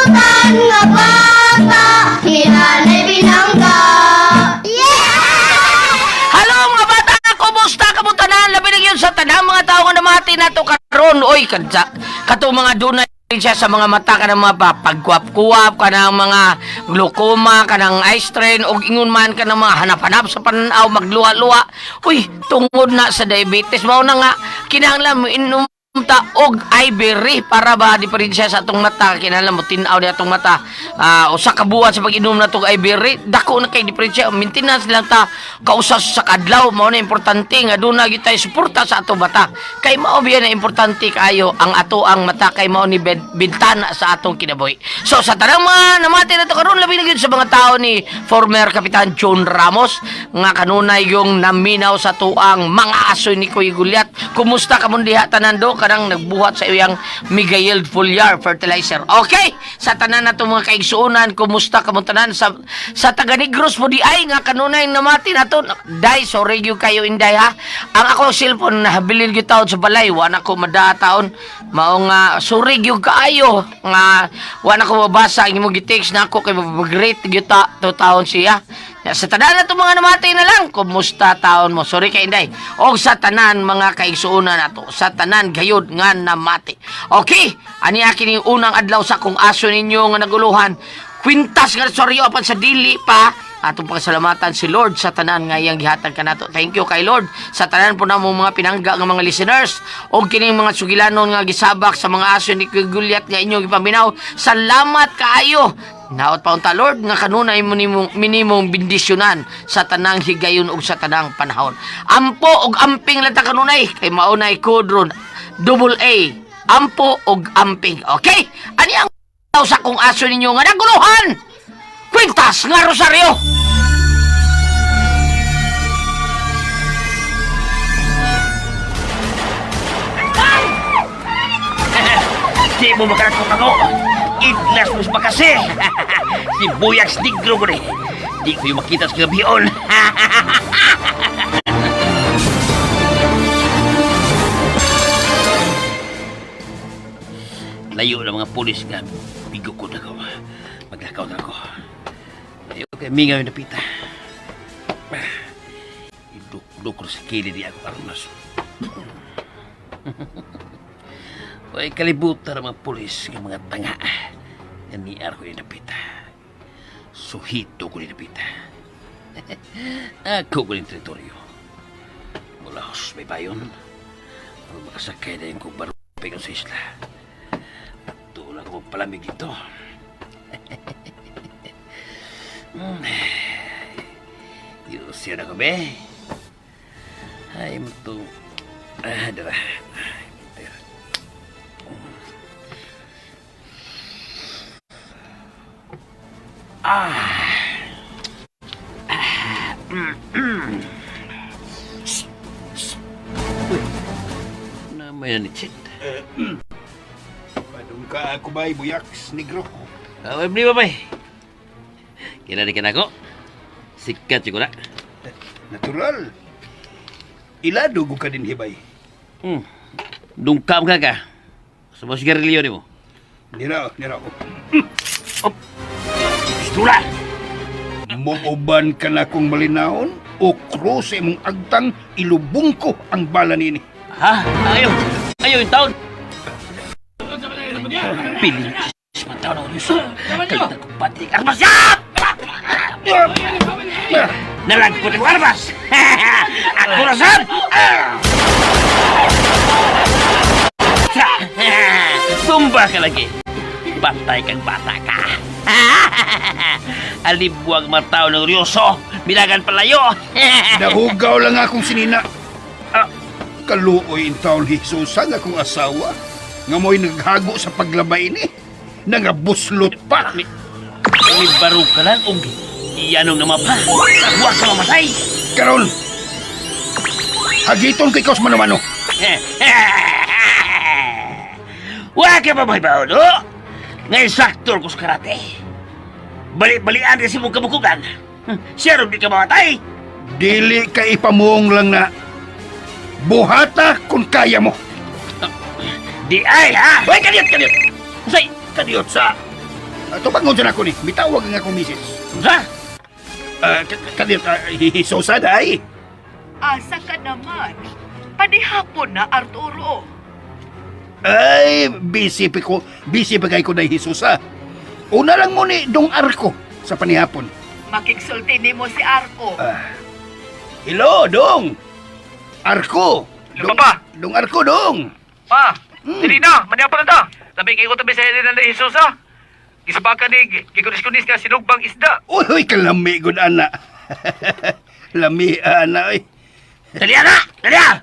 Butan nga bata, hinanay binangga. Yeah! Hello mga bata, kumusta kamo tanan? Labi na gyud sa tanang mga tao nga namati nato karon. Oy, kadsa kato mga dunay siya sa mga mata kanang mga pagkuwap-kuwap, kanang mga glaucoma, kanang eye strain og ingon man kanang mga hanap-hanap sa pananaw, magluha-luha. Uy, tungod na sa diabetes mao na nga kinahanglan mo inom ta og ivory para ba diferensya sa atong mata, kinahanglan mo tin-aw ni atong mata. Usa ka buwan sa pag-inom na tog ivory, dako na kay diferensya. Maintenance lang ta kausa sa kadlaw, mao na importante nga duna gyud tay suporta sa atong mata, kay mao biya na importante kaayo ang ato ang mata, kay mao ni bintana sa atong kinabuhi. So sa tanang mga namati na to karon, labi na gyud sa mga tao ni former Kapitan John Ramos nga kanunay yung naminaw sa tuang mga aso ni Kuy Gulyat. Kumusta ka diha tanan do kanang nagbuhat sa iyang Mega Yield Foliar Fertilizer? Okay, sa tanan na mga kaigsuonan, kumusta ka tanan sa taga Negros po di ay nga kanunay namati na to. Day, sorry gyud kayo inday ha. Ang ako cellphone nahabilin gyud taon sa balay, wa na ko madaa taon. Mao nga sorry gyud kaayo nga wa na ko mabasa ang imong gi-text nako kay mag-great gyud ta to taon siya. Ya, sa tanan na mga namatay na lang, kumusta taon mo? Sorry kay Inday. Og sa tanan mga kaigsuonan nato, sa tanan gayud nga namati. Okay, ani akin yung unang adlaw sa kung aso ninyo nga naguluhan. Kwintas nga sorry apan sa dili pa atong pagsalamatan si Lord sa tanan nga iyang gihatag kanato. Thank you kay Lord sa tanan po namo mga pinangga nga mga listeners og kining mga sugilanon nga gisabak sa mga aso ni Kuya Gulyat nga inyong gipaminaw. Salamat kaayo. Naot pa unta Lord nga kanunay mo nimong minimong bendisyonan sa tanang higayon ug sa tanang panahon. Ampo og amping lang ta kanunay kay mao nay code ron. Double A. Ampo og amping. Okay? Ani ang sa kung aso ninyo nga naguluhan? Kwintas nga Rosario! Di mo makarakot ako. Idlas mo sa makasi. Si Buyaks Negro ko ni. Di ko yung makita sa gabion. Layo na mga pulis nga. Bigo ko na ko. Maglakaw na ako. Ayaw kay mingaw yung napita. Iduk-duk ko sa kilid di ako armas. Uy, kalibutan ng mga pulis ng mga tanga. Nga niar ko ni napita. Suhito ko ni napita. Ako ko ni teritoryo. Mula sa may bayon. Pero makasakay na yung kong barupig sa isla. Doon ako magpalamig dito. Yusir ako, be. Ay, ito. Ah, dara. Uy, namay na ni Chit. Padung ka ako ba'y Buyaks Negro? Ah, di ba, bay? Kilala ka na ako? Sikat yung na. Natural. Ilado ko ka din hibay. Dungkam ka ka. Sa mga sigarilyo ni mo. Nira, nira ko. Oh. Pistula! Muuban ka na kong malinahon o krus sa imong agtang ilubong ko ang bala nini. Ha? Ayaw! Ayaw yung taon! Piling sa mga tao ng Yusuf. Kalitan ko pati armas! Yap! Nalagpot yung armas! Ako na saan! Tumba ka lagi! Patay kang bata ka! Alibuag mga tao ng Ryoso! Bilagan palayo! Nahugaw lang akong sinina. Ah. Kaluoy in taon Hesusan akong asawa. Nga mo'y naghago sa paglabay ni. Nangabuslot pa. May baro ka lang og iyanong naman pa. Huwag ka mamatay! Karon, hagiton ko ikaw sa mano-mano. Huwag ka pa may baon, oh! Ngayon saktor ko sa karate. Bali-balian kasi mong kabukugan. Siya rin di ka mamatay! Dili ka ipamuong lang na buhata kung kaya mo. Di ay, ha? Hoy, kadiyot, kadiyot! Say, Kadiyot sa Tubangon sa nako ni. Bitawag ang akong misis. Unsa? Kadir, Susan, ay. Asa ka naman? Panihapon na, Arturo. Ay, busy pa ko. Busy pa kay ko na Jesus, ha. Una lang mo ni Dong Arko sa panihapon. Makigsulti nimo si Arko. Hello, Dong. Arko. Hello, Papa. Dong Arko, Dong. Pa, dili na, manihapon na ta. Labi kay ko tabi sa na ni Jesus ha. Gisabakan ni gikunis-kunis nga sinugbang isda. Uy, uy, kalami gud ana. Lami ana oy. Dali na! Dali na!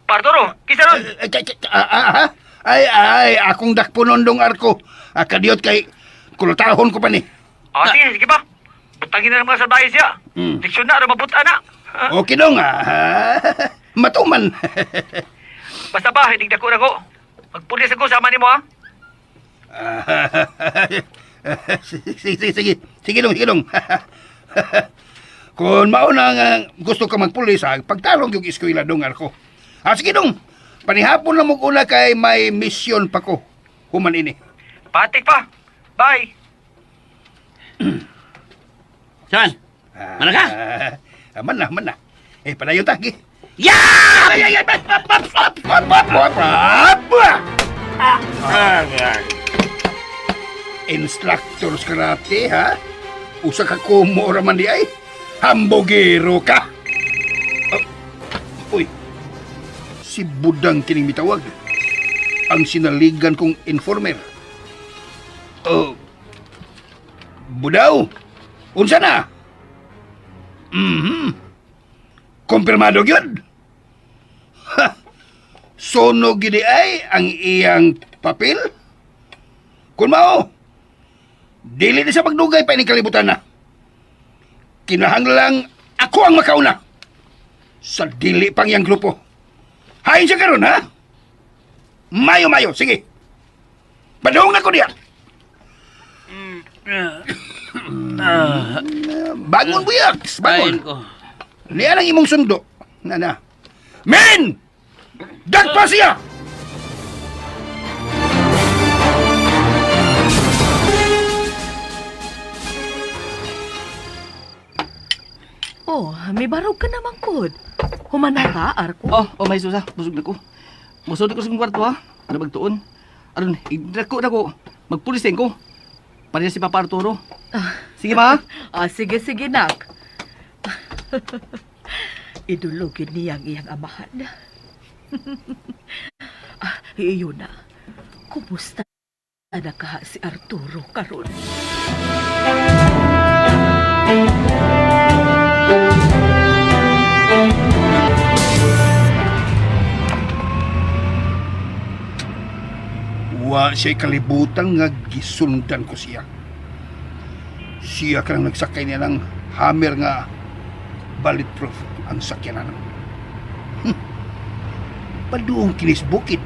Pa Arturo, kisa ron. Ay, ah, ah, ha? Ay, ay, akong dakpunon Dong Arko. Ah, kadiyot kay kulutahon ko pa ni. Ah, sige, sige pa. Butangin na ng mga salbahe siya. Leksyon na, aron mabuta na. Ah, Okay dong, ah. Matuman. Basta ba, hindi dako na ko. Magpulis ako sama nimo ha. Ah, sige, sige, sige. Sige dong, sige dong. Kung mauna nga gusto ka magpulis, ha, pagtarong yung eskwela dong, Arko. Ah, sige dong. Panihapon na mo una kay may mission pa ko. Human ini. Patik pa. Bye. Saan? Mana ka? Ah, man na, man na. Eh, padayon ta, gi. Yeah! Ay, ay, ay, ay, pap, pap, pap, pap, pap, pap, pap. Ah, Instructors karate, ha? Usa ka kumo raman di ay. Hambogero ka. Oh. Uy. Si Budang kining mitawag. Ang sinaligan kong informer. Oh. Budaw. Unsa na? Kumpirmado gyud. Ha! Sunog gid ay ang iyang papel. Kun mao, dili na sa pagdugay pa ini kalibutan na. Kinahanglang ako ang makauna. Sa dili pang iyang grupo. Hain siya karon ha? Mayo mayo, sige. Padung na ko diya. Bangon buyak, bangon. Kain ko. Niya lang imong sundo. Na na. Men! Dagpa siya! Oh, may barog ka naman, kod. Humana ka, Arko. Oh, oh may susa, busog na ko. Musod ko sa kong kwarto ha. Ano magtuon? Aron, idrako na ko. Magpulis din ko. Pareha si Papa Arturo. Sige ma. Ah, sige, sige, nak. Idulogin niya ang iyang amahan. Ah, iyon na. Kumusta na ka si Arturo karon? Wa siya kalibutan nga gisundan ko siya. Siya karang nagsakay niya ng hammer nga bulletproof ang sakyanan. Paduong kinis bukid.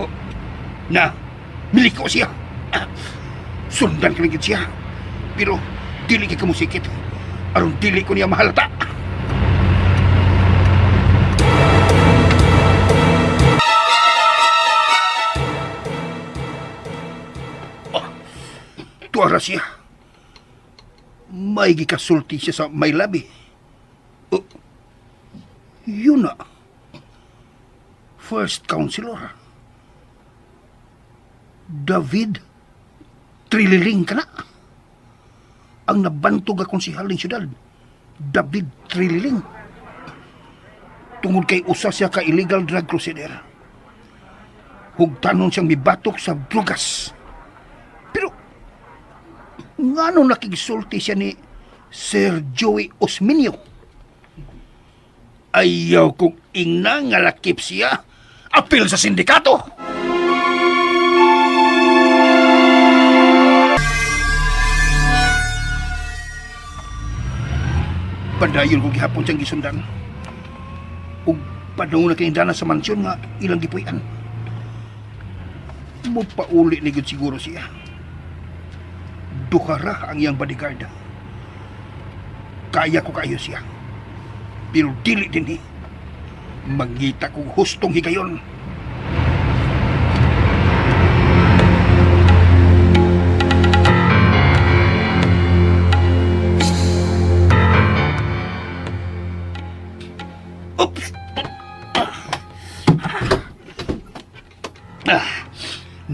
Oh, na, miliko siya. Ah, sundan ka lang gid siya. Pero dili kay kamusikit. Aron dili ko niya mahalata. Tuara siya. May gikasulti siya sa may labi. Oh, yun na. First counselor. David Trililing ka na. Ang nabantog akong si Haling Siyudad. David Trililing. Tungod kay usa siya ka illegal drug crusader. Hugtanon siyang mibatok sa drugas. Pero ngano nakigsulti siya ni Sir Joey Osminio? Ayaw kong ingna nga lakip siya. Apil sa sindikato! Padayon ko gihapon siyang gisundan. Ug padung na kinindana sa mansyon nga ilang gipuy-an. Mupauli ni gud siguro siya. Duha ra ang iyang bodyguard. Kaya ko kayo siya. Pero dili din eh. Mangita kong hustong higayon.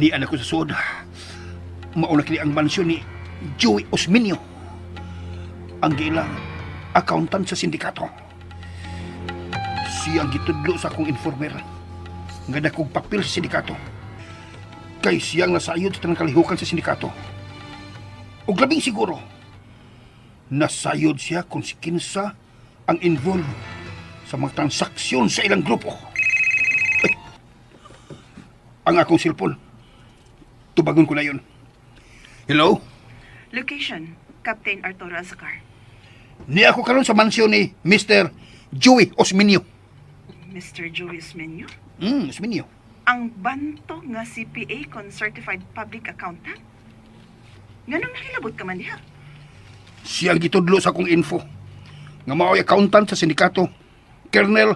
Ni anak ko sa suod. Mauna kini ang mansyon ni Joey Osminio. Ang giilang accountant sa sindikato. Siya ang gitudlo sa akong informer nga dakog papel sa sindikato. Kay siyang nasayod sa tanang kalihukan sa sindikato. Og labing siguro, nasayod siya kung si kinsa ang involved sa mga transaksyon sa ilang grupo. Ay, ang akong cellphone. Tubagon ko na yun. Hello? Location, Captain Arturo Azacar. Ni ako karon sa mansyon ni Mr. Joey Osminio. Mr. Julius Menyo? Osminio. Ang banto nga CPA kon Certified Public Accountant? Nganong nakilabot ka man diha? Siya ang gitudlo sa akong info. Nga mao'y accountant sa sindikato, Colonel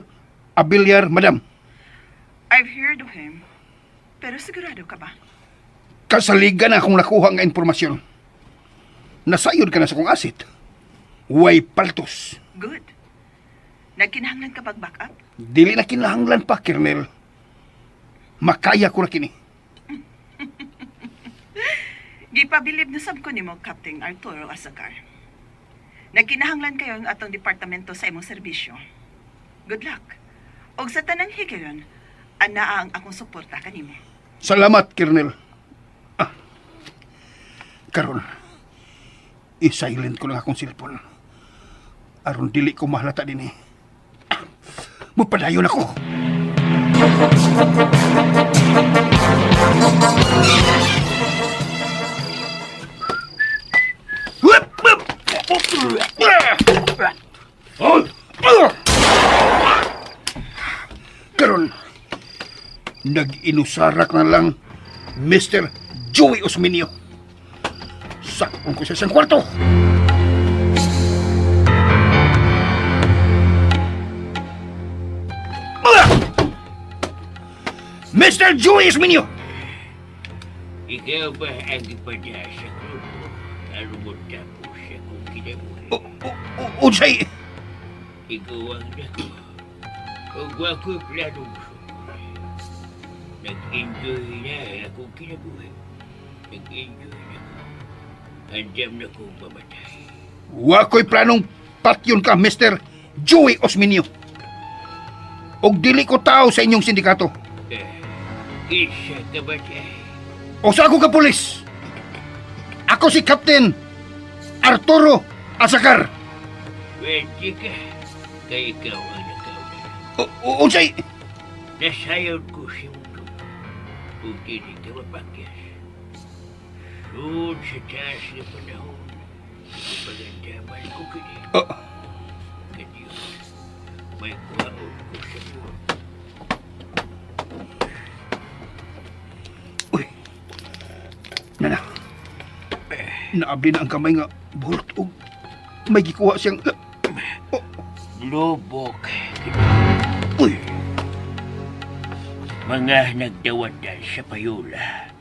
Abiliar, Madam. I've heard of him. Pero sigurado ka ba? Kasaligan na akong nakuha nga impormasyon. Nasayod ka na sa akong asset. Way paltos. Good. Nagkinahanglan ka pag backup? Dili na kinahanglan pa, Colonel. Makaya ko na kini. Gipabilib na sab ko nimo Captain Arturo Azacar. Nagkinahanglan kayo ang atong departamento sa imong serbisyo. Good luck. Og sa tanang higayon, anaa ang akong suporta kanimo. Salamat, Colonel. Ah. Karon, i-silent ko lang akong cellphone. Aron dili ko mahalata din eh. Ah, mupadayon ako. Karon, nag-inusarak na lang Mr. Joey Osminio. Sakon ko siya sa kwarto. Ah! Mr. Joey Osminio! Ikaw ba ang ipadya sa grupo? Aron mo tapos akong kinabuhi. Unsay? Ikaw ang dako. Ug wa ko'y planong musukol. Nag-enjoy na akong kinabuhi. Nag-enjoy na ko. Andam na kong mamatay. Wa ko'y planong patyon ka, Mr. Joey Osminio. Og dili ko tao sa inyong sindikato. Eh, kinsa ka ba siya? O sa ako ka pulis. Ako si Captain Arturo Azacar. Pwede ka. Kay ikaw ang nakauna. Unsay? Nasayod ko si mundo. Kung dili ka mapakyas. Sud sa taas na panahon, ipagandaman ko kini. Oh, Kadiyo, may kuhaon ko sa buwan. uy. Nana. Naabli na ang kamay nga buhot og may gikuha siyang Oh, Lubok. uy. Mga nagdawatan sa payula.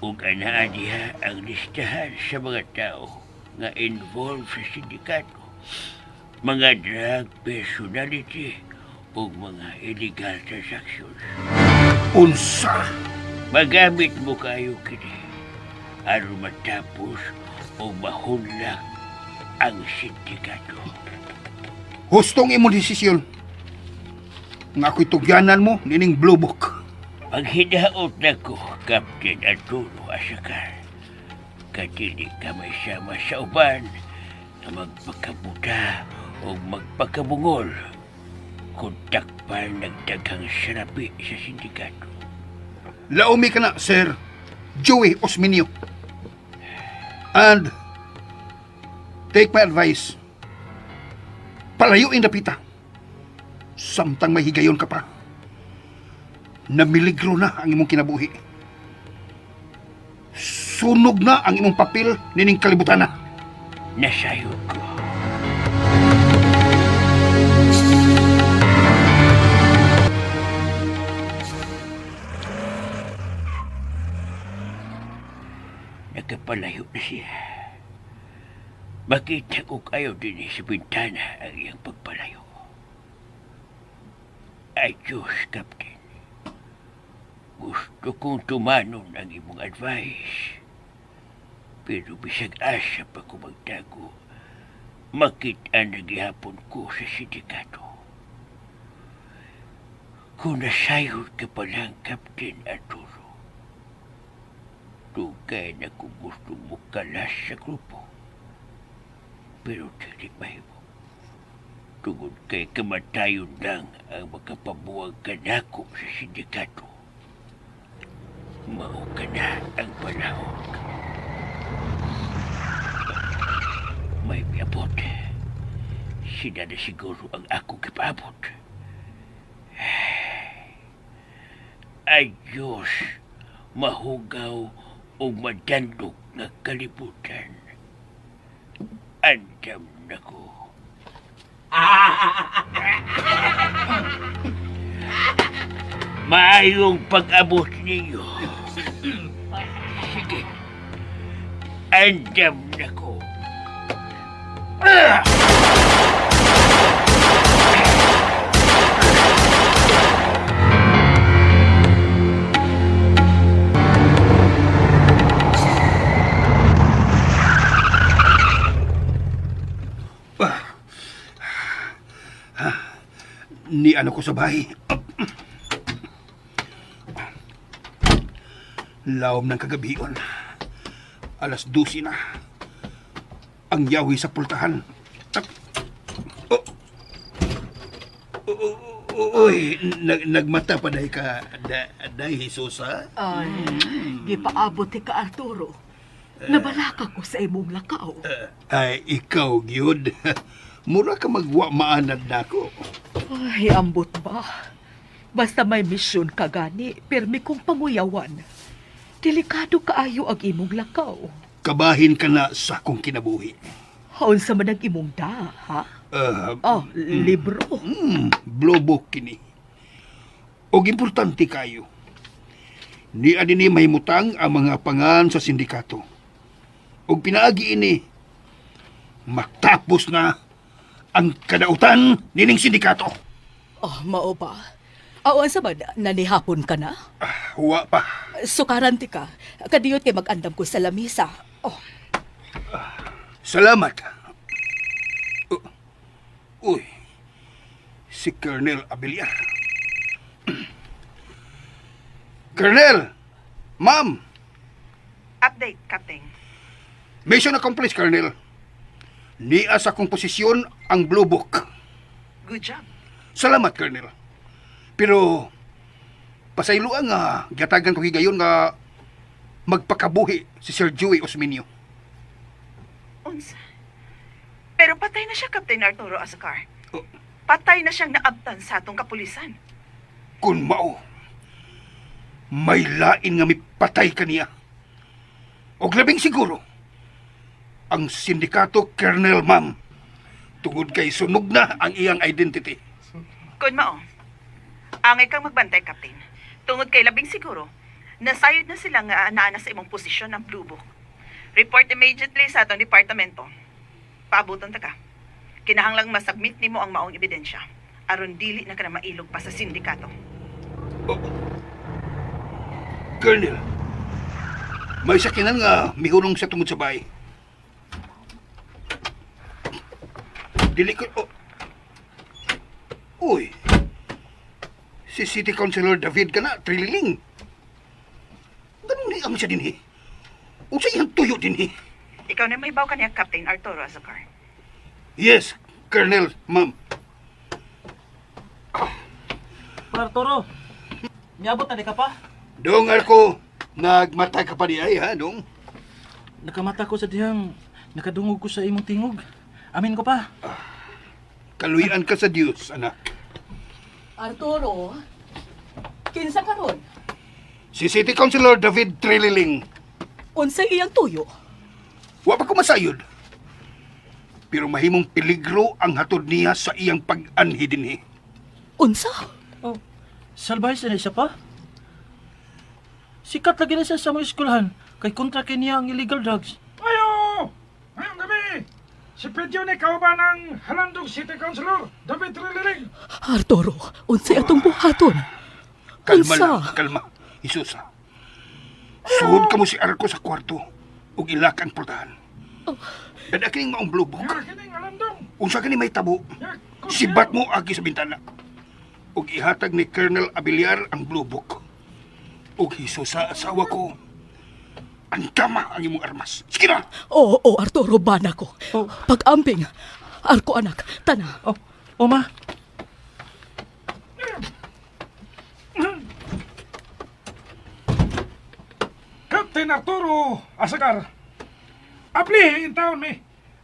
Ug anaa diha ang listahan sa mga tao nga involved sa sindikato. Mga drug personality ug mga illegal transactions. Unsa? Magamit mo kayo kini aron matapos o mahunlak ang sindikato. Hustong imong desisyon. Nga ako'y tugyanan mo nining blue book. Paghidaot na ko, Captain Arturo Asakar, kadili ka may sama sa uban na magpakabuta o magpakabungol kung takpan nagdaghang sarapi sa sindikato. Laumi ka na, Sir Joey Osminio. And take my advice. Palayuin na pita. Samtang may higayon ka pa. Namiligro na ang imong kinabuhi. Sunog na ang imong papel nining kalibutan na. Nasayod ko. Nakapalayo na siya. Makita ko kayo din sa bintana ang iyang pagpalayo. Ay, Diyos, Captain. Gusto kong tumanon ang imong advice. Pero bisag asa pa ko magtago, makita na gihapon ko sa sindikato. Kung nasayod ka pa lang, Captain Arturo, dugay na kung gusto mo kalas sa grupo. Pero dili mahimo. Tungod kay kamatayon lang ang makapabuwag kanako sa sindikato. Mao ka na ang panahon. May miabot. Sila na siguro ang akong gipaabot. Ayos, mahugaw o madandok nga kalibutan. Andam na ko. Maayong pag-abot ninyo. Sige. Andam na ko. Ni ano ko sa bahay. Lawom ng kagabion. 12:00 na. Ang yawi sa pultahan. Oh. Oh, uy, nagmata pa dahi ka, dahi Jesus, ha? Ay, gipaabot ti ka, Arturo. Nabalaka ko sa imong lakaw. Ay, ikaw, gyud. Mura ka magwa maanad nako. Ay, ambot ba? Basta may misyon ka gani, pirmi kong panguyawan. Delikado kaayo ang imong lakaw. Kabahin ka na sa akong kinabuhi. Haon sa man ang imong da, ha? Oh, libro. Blue book kini. Og importante kayo. Ni adini mahimutang ang mga pangan sa sindikato. Og pinaagi ini, matapos na ang kadautan nining sindikato. Oh, mao ba? Awan sa man, nanihapon ka na? Huwa pa. Sukaran ti ka. Kadiyot kay mag-andam ko sa lamisa. Oh, Salamat. Uy, si Colonel Abiliar. Colonel! Ma'am! Update, Captain. Mission accomplished, Colonel. Niya sa akong posisyon ang Blue Book. Good job. Salamat, Colonel. Pero, pasayloan nga, gatagan ko higayon nga magpakabuhi si Sir Joey Osminio. Unsa? Pero patay na siya, Captain Arturo Azacar. Oh. Patay na siyang naabtan sa atong kapulisan. Kung mao, may lain nga mipatay kaniya. Og labing siguro, ang sindikato Colonel Ma'am, tungod kay sunog na ang iyang identity. Kun mao, angay kang magbantay, Captain. Tungod kay labing siguro, nasayod na sila nga naa na sa imong posisyon ng Blue Book. Report immediately sa atong departamento. Paabuton ta ka. Kinahanglang masubmit nimo ang maong ebidensya aron dili na ka na mailog pa sa sindikato. Oh. Colonel, may sakinan nga mihulong sa tungod sa bahay. Dili ko... Oh. Uy, si City Councilor David ka na, trililing. Ganun ni ang siya din eh. Unsa iyang tuyo din eh. Ikaw na mahibaw ka niya, Captain Arturo Azacar. Yes, Colonel, ma'am. Arturo, miabot na di ka pa? Dong ako, nagmata ka pa di ay, ha, dong? Nakamata ko sa dihang nakadungog ko sa imong tingog. Amin ko pa. Kaluyan ka sa Diyos, anak. Arturo, kinsa karon? Si City Councilor David Trililing, Unsay iyang tuyo? wa pa ko masayod. Pero mahimong peligro ang hatod niya sa iyang pag-anhi dinhi. Unsa? Oh, salbahe sa siya pa? Sikat lagi na siya sa mga eskwelahan kay kontra kay niya ang illegal drugs. Ayo! Ngayong gabi, si Pedro ni kauban ng Halandong City Councilor, David Trililing. Arturo, unsay atong buhaton? Kalma Unsa? lang, kalma. Isusa. Suod ka mo si Arco sa kwarto ug ilak ang portahan. Dada kining maong blue book. Unsa kini may tabo? Sibat mo agi sa bintana. Ug ihatag ni Colonel Abiliar ang blue book. Ug Hisusa, asawa ko. Andama ang imong armas. Sige na! Oo, oh, Arturo, bana ko. Pag-amping, Arko anak, tana. Oh, oh ma. Captain Arturo Asagar. Abli in town mi.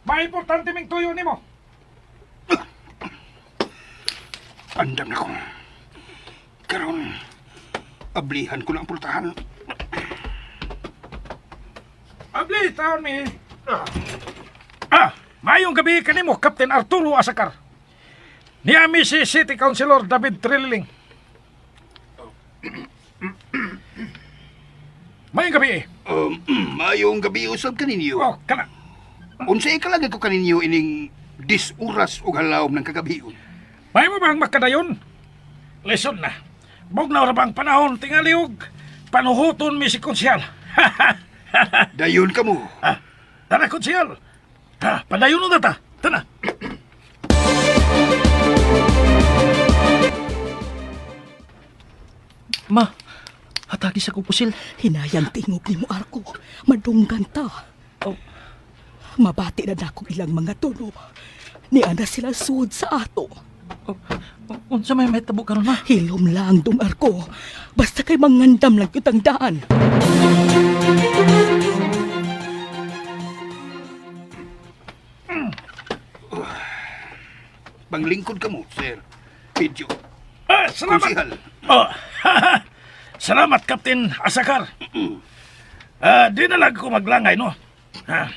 Maimportante ming tuyo nimo. Andam na ko. Karon, ablihan ko na ang pultahan. Abli taon mi. Ah, mayong gabi kanimo Captain Arturo Asacar. Niami si City Councilor David Trilling. Mayong gabi eh. Mayong gabi usab kaninyo. Oh, kana. Unsay kalagay ko kaninyo ining disuras og halawom ng kagabion? May mo bang makadayon? Lesson na. Bugnaw ra bang panahon tingali og panuhuton mi si Konsyal. Dayon ka mo. Ah, tara Konsyal. Ha, padayon na ta. Tana. Ma, hatagi sa kupusil. Hinayang tingog ni mo, Arko. Madunggan ta. Oh. Mabati na nakong ilang mga tulo. Niana sila suod sa ato. Oh, unsa may mahitabo karon ma? Hilom lang, dong Arko. Basta kay mangandam lang kitang daan. Panglingkod ka mo, sir. Pedyo. Ah, salamat. Konsihal. Oh, salamat, Captain Asakar. Ah, di na lang ko maglangay, no? Ha.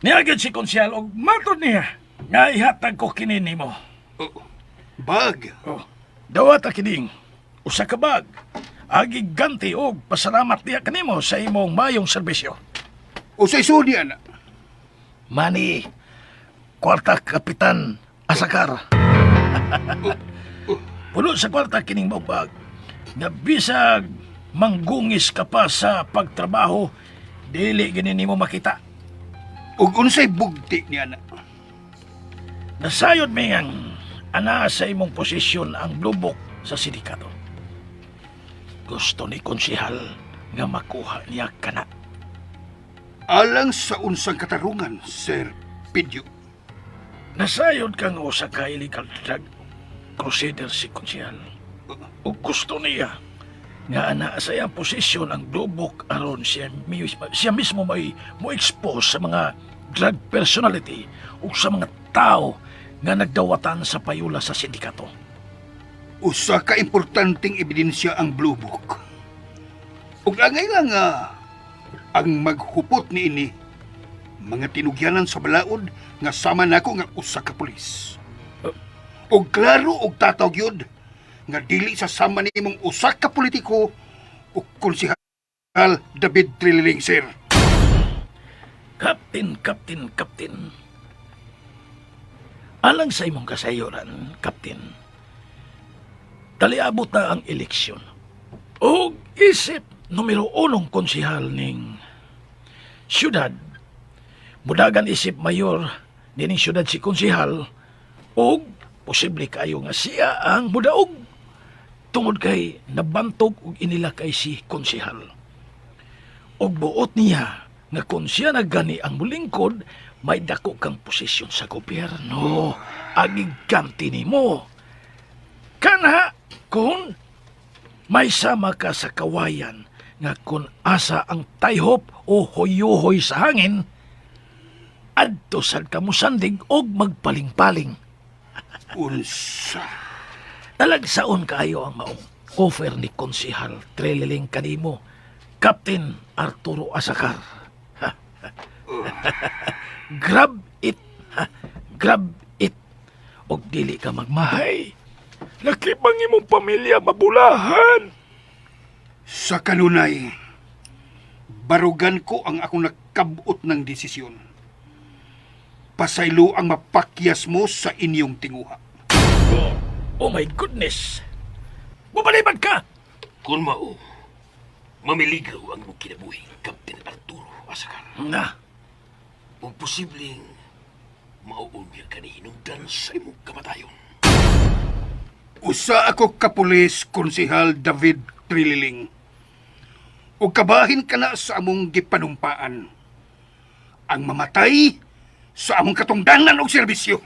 Niagid si Konsyal og matod niya nga ihatag ko kini nimo. Oh, bag. Oh, dawata kining usa ka bag. Agi ganti og pasalamat niya kanimo sa imong mayong serbisyo. Usay sudi, ana. Mani, kwarta Kapitan Asakar. Puno sa kwarta kining mabag nga bisag manggungis ka pa sa pagtrabaho, dili gini nimo makita. Ug unsay bugti ni ana. Nasayod mi ang ana sa imong posisyon ang lubok sa sindikato. Gusto ni konsihal nga makuha niya kana. Alang sa unsang katarungan, Sir Pedyo. Nasayod kang usa ka illegal drug crusader si konsihal. Ug gusto niya nga ana sa iyang posisyon ang lubok aron siya, siya mismo may mo expose sa mga drug personality ug sa mga tao nga nagdawatan sa payula sa sindikato. Usa ka importanteng ebidensya ang Blue Book. Ug angay lang nga ang maghupot niini mga tinugyanan sa balaod nga sama nako nga usa ka pulis. Ug klaro og tataw gyud nga dili sa sama nimong usa ka politiko o konsehal David Trililing, sir. Captain, Captain, Captain. Alang sa imong kasayuran, Captain, taliabot na ang eleksyon. Og isip numero unong konsehal ning syudad, mudagan isip mayor nining syudad si konsehal, og posible kayo nga siya ang mudaog tungod kay nabantog og inilakay si konsehal. Og buot niya nga kung siya nagani ang mulingkod, may dako kang posisyon sa gobyerno. Agiganti nimo. Kana kung may sama ka sa kawayan nga kung asa ang tayhop o hoyohoy sa hangin, adto sad ka mosandig og magpaling-paling. Unsa? Talagsaon kaayo ang maong offer ni Konsihal Treliling kanimo, Captain Arturo Asacar. Grab it. Grab it. Og dili ka magmahay. Laki bang imong pamilya mabulahan? Sa kanunay, barugan ko ang akong nakabot ng desisyon. Pasaylo ang mapakyas mo sa inyong tinguha. Oh my goodness! Mubalibad ka! Kung mao, mamiligaw ang imong kinabuhi, Captain Arturo Asacar. Na. Kung posibleng mauon niya kanihinungdan sa imong kamatayon. Usa ako kapulis, Konsehal David Trililing. O kabahin ka na sa among gipanumpaan. Ang mamatay sa among katungdanan og serbisyo.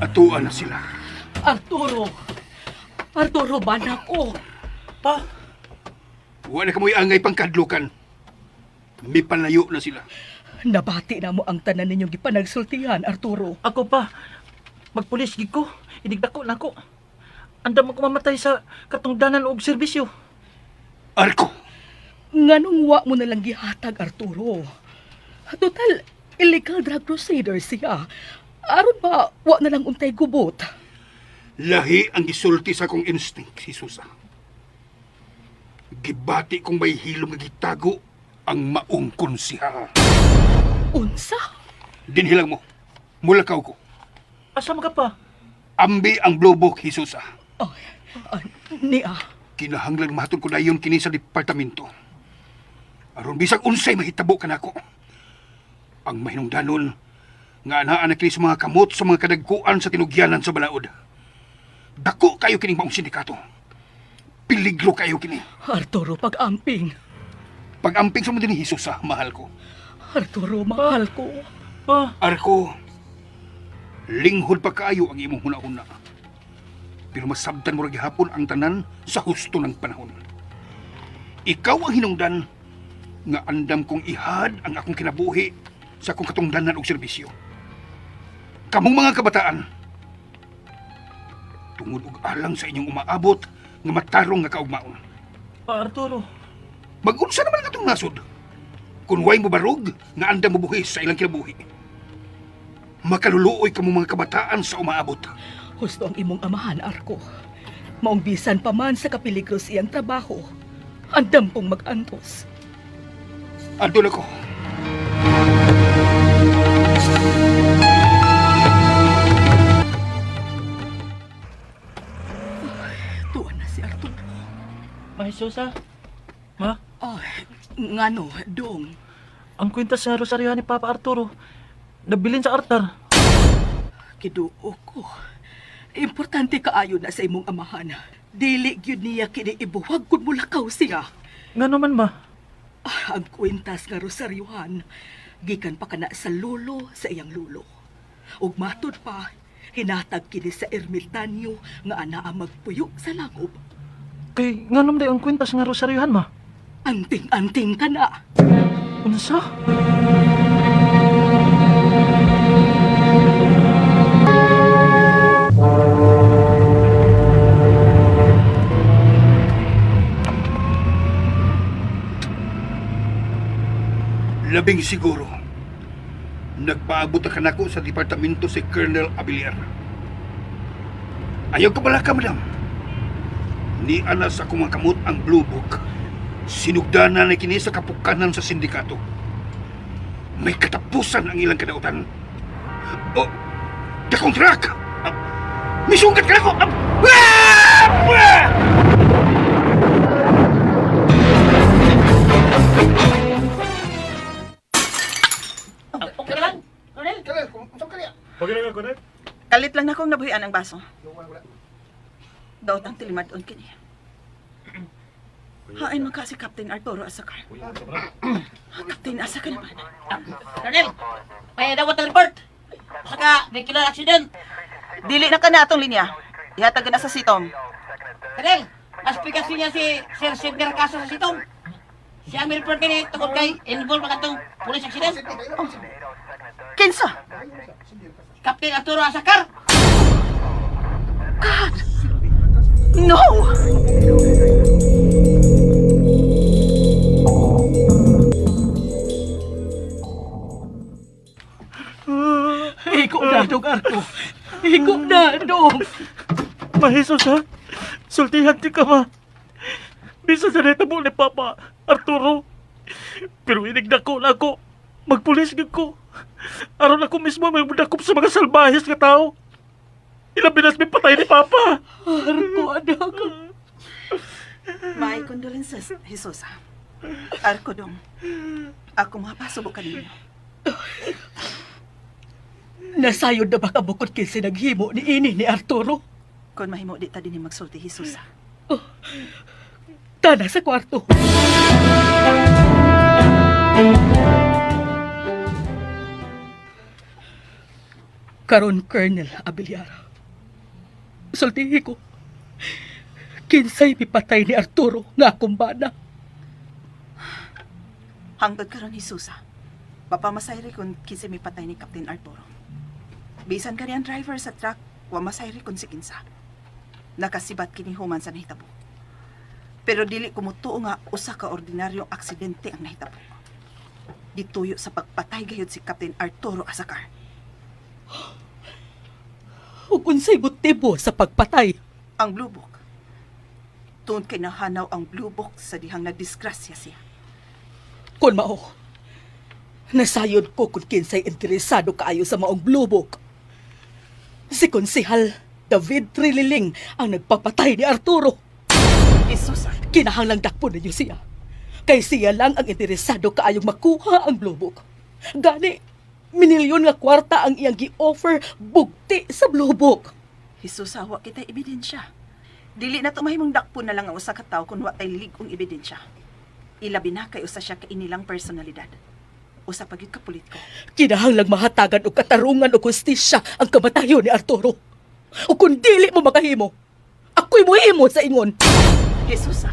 Atuan na sila. Arturo! Arturo, banak ko! Pa, Wala ka mo'y angay pangkadlukan. Mipalayo na sila. Nabati na mo ang tanan ninyong gipanagsultihan, Arturo. ako pa. Magpulis gid ko. Inigdako na ko. Andam ako mamatay sa katungdanan og serbisyo. Arko! Nganong wa mo nalang gihatag, Arturo? Total, illegal drug crusader siya. Aron ba, wa na lang untay gubot? Lahi ang gisulti sa akong instinct, si Susa. Gibati kong may hilom nga gitago ang maong konsiha. Unsa? Dinhilang mo. Mulakaw ko. Asa man ka pa? Ambi ang blue book, Hisusa. Ay, ay, niya. Kinahanglan mahatod ko dayon kini sa departamento. Aron bisag unsay mahitabo kanako. Ang mahinungdanon nga anaa na kini sa mga kamot sa mga kadagkuan sa tinugyanan sa balaod. Dako kayo kining maong sindikato. Peligro kayo kini. Arturo, pag-amping. Pag-amping sa mo din ni Hisusa, mahal ko. Arturo, mahal ko. Pa, Arko, linghod pa kaayo ang imong huna-huna. Pero masabtan mo ra gihapon ang tanan sa husto ng panahon. Ikaw ang hinungdan nga andam kong ihad ang akong kinabuhi sa akong katungdanan og serbisyo. Kamong mga kabataan, tungod og alang sa inyong umaabot nga matarong nga kaugmaon. pa Arturo. Mag-unsa naman ang atong nasod? Kung way mo barog, nga andam mo buhi sa ilang kinabuhi. Makaluluoy kamo mga kabataan sa umaabot. Husto ang imong amahan, Arko. Maong bisan pa man sa kapiligro sa iyang trabaho. Andam kong mag-antos. Andun ako. Tuwan na si Arturo. Ma Jesusa. Ma, Ay, ngano, dong. ang kwintas sa rosaryo ni Papa Arturo. Nabilin sa altar. Kiduo ko. Importante kaayo na sa imong amahan. Dili gyud niya kini ibuwag kun mulakaw siya. Ngano man ma? Ah, ang kwintas nga rosaryuhan, gikan pa kana sa lolo sa iyang lolo. Ug matud pa, hinatag kini sa ermitanyo nga anaa magpuyo sa langob. Kay ngano man day ang kwintas nga rosaryohan ma? Anting-anting ka na. Unsa? Labing siguro, nagpaabot na kanako sa departamento si Colonel Abiliar. Ayaw ka bala ka, madam. Ni ana sa akong mga kamot ang Blue Book. Sinugdanan na kini sa kapukanan sa sindikato. May katapusan ang ilang kadautan. Oh, dakong truck! Ah, misungkat ka nako! Ah! Ah! Okay lang, Colonel. Kalit lang na akong nabuhian ang baso. Daot ang tilimadon kini. Hain man ka si Captain Arturo Asacar. Captain, asa ka naman? Colonel, may dawat ang report. Saka, vehicular accident. Dili na ka na atong linya. Ihatag ka na sa sitom. Colonel, aspikasi niya si Sir Sidney Caso sa sitong. Siya ang may report kini tungkol kay involved ang atong police accident. Kinsa? Captain Arturo Asacar. God! No! Iko na, dong Arko. Iko na, dong. Ma Jesusa, sultihan ti ka ma. Bisa sa nahitabo ni Papa Arturo. Pero inigdako na ako. Magpulis gid ko. Aron ako mismo may mudakop sa mga salbahes nga tao. Ilabi nas may patay ni Papa. Arko, anak. My condolences, Jesus. Arko dong. Ako mapasubo kaninyo. Nasayod na ba kabukod kinsa naghimo ni ini ni Arturo? Kung mahimo di ta din magsulti, Jesus. Tana sa kwarto. Karon Colonel Abiliara. Sultihi ko. Kinsay mipatay ni Arturo nga akong bana. Hangtod karon Jesus. Papamasayri kung kinsa mipatay ni Captain Arturo. Bisan kani ang driver sa truck, wa masayri kung si kinsa. Nakasibat kini human sa nahitabo. Pero dili ko motuo nga usa ka ordinaryong aksidente ang nahitabo. Dituyo sa pagpatay gayud si Captain Arturo Asacar. Ug unsay motibo sa pagpatay? Ang Blue Book. Tungod kay nahanaw ang Blue Book sa dihang nadisgrasya siya. Kun mao, nasayod ko kung kinsay interesado kaayo sa maong Blue Book. Si Konsehal David Trililing ang nagpapatay ni Arturo. Jesus, Kinahanglang dakpon ninyo siya. Kay siya lang ang interesado kaayong makuha ang Blue Book. Gani, minilyon nga kwarta ang iyang gi-offer bugti sa Blue Book. Jesus, wa kita ebidensya. Dili na to mahimong dakpon na lang ang usa ka tawo kun wa tay lig-ong ebidensya. Ilabi na kay usa siya ka inilang personalidad. Usa pa gyud ka politiko. Kinahanglang mahatagan og katarungan og hustisya ang kamatayon ni Arturo. O kung dili mo makahimo, ako'y muhimo sa ingon. Jesus,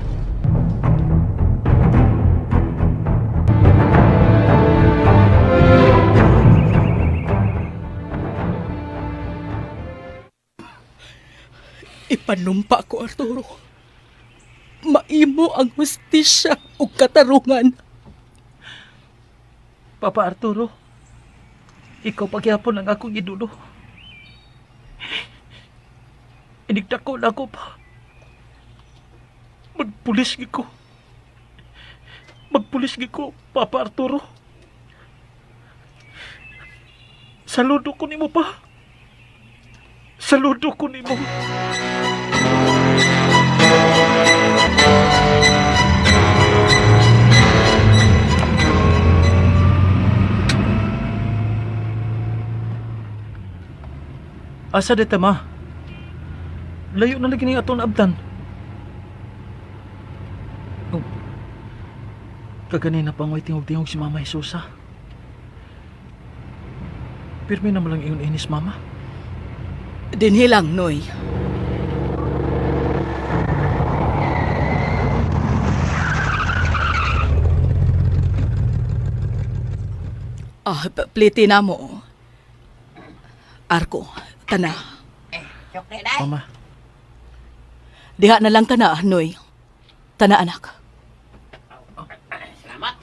Ipanumpa ko, Arturo. Maimo ang hustisya ug katarungan. Papa Arturo, ikaw pagyapon ang akong idolo. Inigdako na ako pa. Magpulis gid ko. Magpulis gid ko, Papa Arturo. Saludo ko nimo pa. Saludo ko nimo. Asa dito ma? Layo na lagi ni atong naabtan. Oh. Kaganina pang way tingog-tingog si Mama Jesusa. Pirmi na malang ingon inis, Mama. Dinhi lang, Noy. Ah, pliti na mo. Arko, tana. Mama, Diha na lang kana, Noy. Tana, anak. Salamat.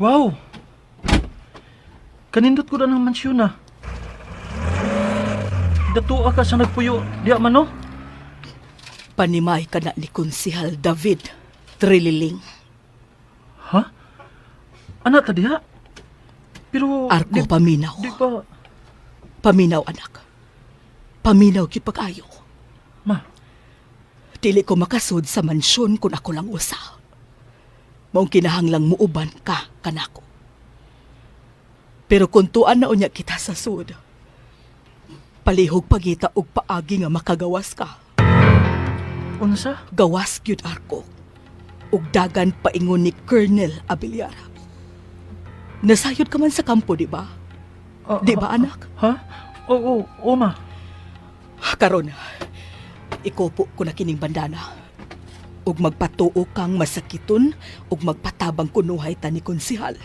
Wow! Kanindot ko na ng mansyon na. Datua ka sa nagpuyo, diya man no? Panimay ka na ni Konsihal David Trililing. Ha? Anak ta diha? Pero... Arko, paminaw. Di ba... Paminaw, anak. Paminaw gyud pag-ayo. Ma, Dili ko makasud sa mansyon kung ako lang usa. Maong kinahanglang muuban ka kanako. Pero kung tuan na unya kita sa sud, palihog pagita og paagi nga makagawas ka. Unsa? Gawas gyud Arko. Ug dagan paingon ni Colonel Abiliara. Nasayod ka man sa kampo, di ba? Di ba, anak? Ha? Oo, oo, ma. Karon, ikupo ko na kining bandana. Ug magpatuo kang masakiton ug magpatabang kunuhay ta ni konsihal.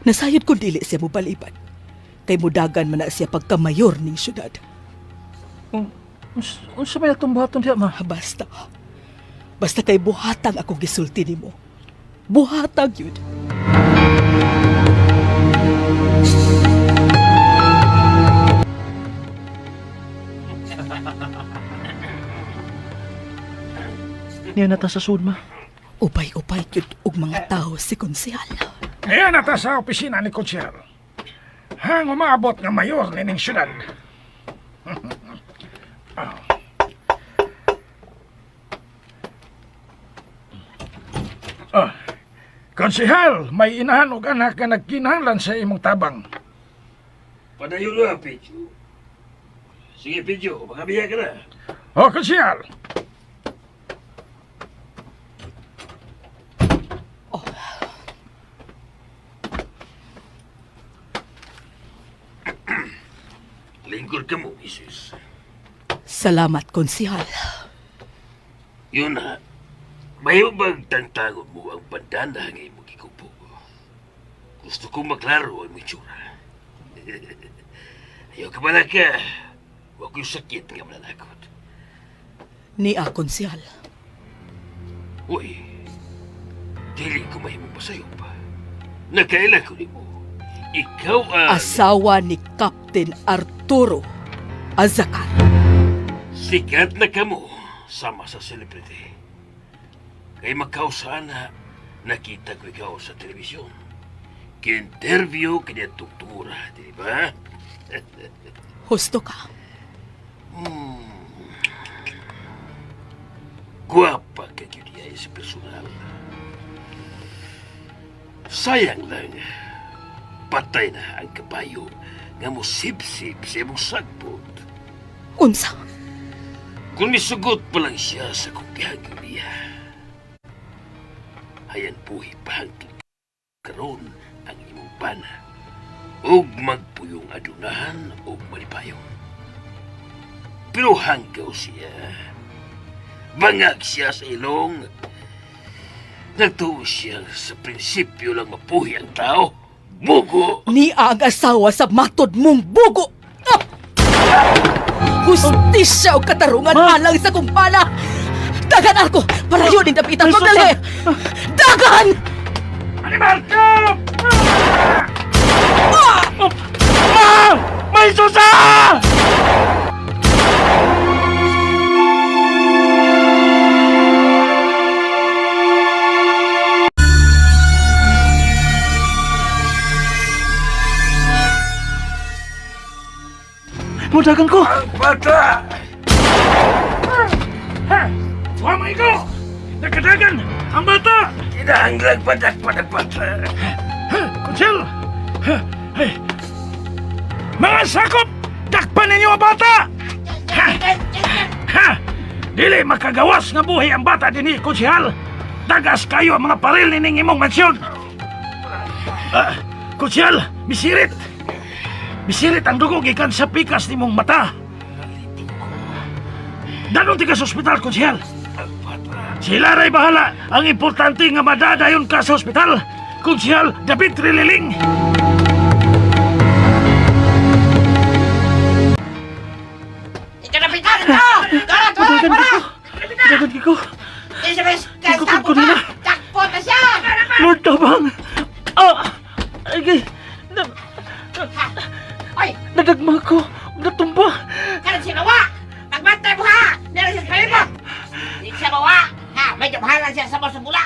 Nasayod ko dili siya mobalibad. Kay mudagan man na siya pagkamayor ning syudad. Unsa may atong buhaton diha, ma? Basta. Basta kay buhatang ako gisulti nimo. Buhatag yun. Niya nata sa sud, ma. Upay-upay gyud og mga tao si konsehal. Ayan na ta sa opisina ni Konsehal. Hang umaabot nga mayor nining syudad. Ah. Ah. Konsehal, may inahan og anak nga nagkinahanglan sa imong tabang. Padayon na, Pedro. Sige, Pedro, makabiya ka na. O, Konsehal. Lingkod ka mo, misis. Salamat, konsehal. Yun na. Mayo bang tangtangon mo ang bandana nga imong gikupo? Gusto kong maklaro ang mitsura. Ayaw ka malaka. Huwag ko'y sakit nga mananakot. Nia, konsehal. Uy, dili ko mahimong pasayop. Nakaila ko nimo. Ikaw ang Asawa ni Captain Arturo Azacar. sikat na kamo sama sa celebrity. Kay makaw sana nakita ko ikaw sa telebisyon. Ki-interview kanya tuktura, di ba? Husto ka. Guwapa ka gyud niya sa personal. Sayang lang, patay na ang kabayo nga musipsip sa imong sagbot. Unsa? Kung misugot pa lang siya sa kong niya. Hayan buhi pa hangtod karon ang imong bana. Ug magpuyong adunahan ug malipayon. Pero hanggaw siya. Bangag siya sa ilong. Nagtuo siya sa prinsipyo lang mapuhi ang tao. Bugo! Nia ang asawa sa matod mong bugo. Ah! Hustisya o katarungan alang sa kumpala. Dagan ako! Palayo ni Dapitan! Pagdali! Dagan! Animal ka! Ma! May susa! Mudagan ko! Bata! Ha! Wa man ikaw! Nakadagan! Ang bata! Kinahanglang padakpan ang bata. Ha! Konsel! Ha! Ay! Mga sakop! Dakpan ninyo ang bata! Ha! Ha! Dili makagawas nga buhi ang bata dinhi, konsehal! Dagas kayo ang mga paril nining imong mansyon! Ah, konsehal, misirit! Misirit ang dugo gikan sa pikas nimong mata. Danon ti ka sa ospital, konsehal. Sila ray bahala. Ang importante nga madadayon ka sa ospital. Konsehal David Trililing. Ikanapitan ito! Tara, tara, Mudagan tara! ko! Mudagan ko! Ikukod ko nila! Jackpot na siya! Lord Tabang! Ah! Ay, ay, na, Ay! nadagma ko! Natumba! Kanan siya mawa! Nagbantay mo ha! Meron siya sa palibot! Hindi siya mawa! Ha! Medyo bahala siya sa mga bula!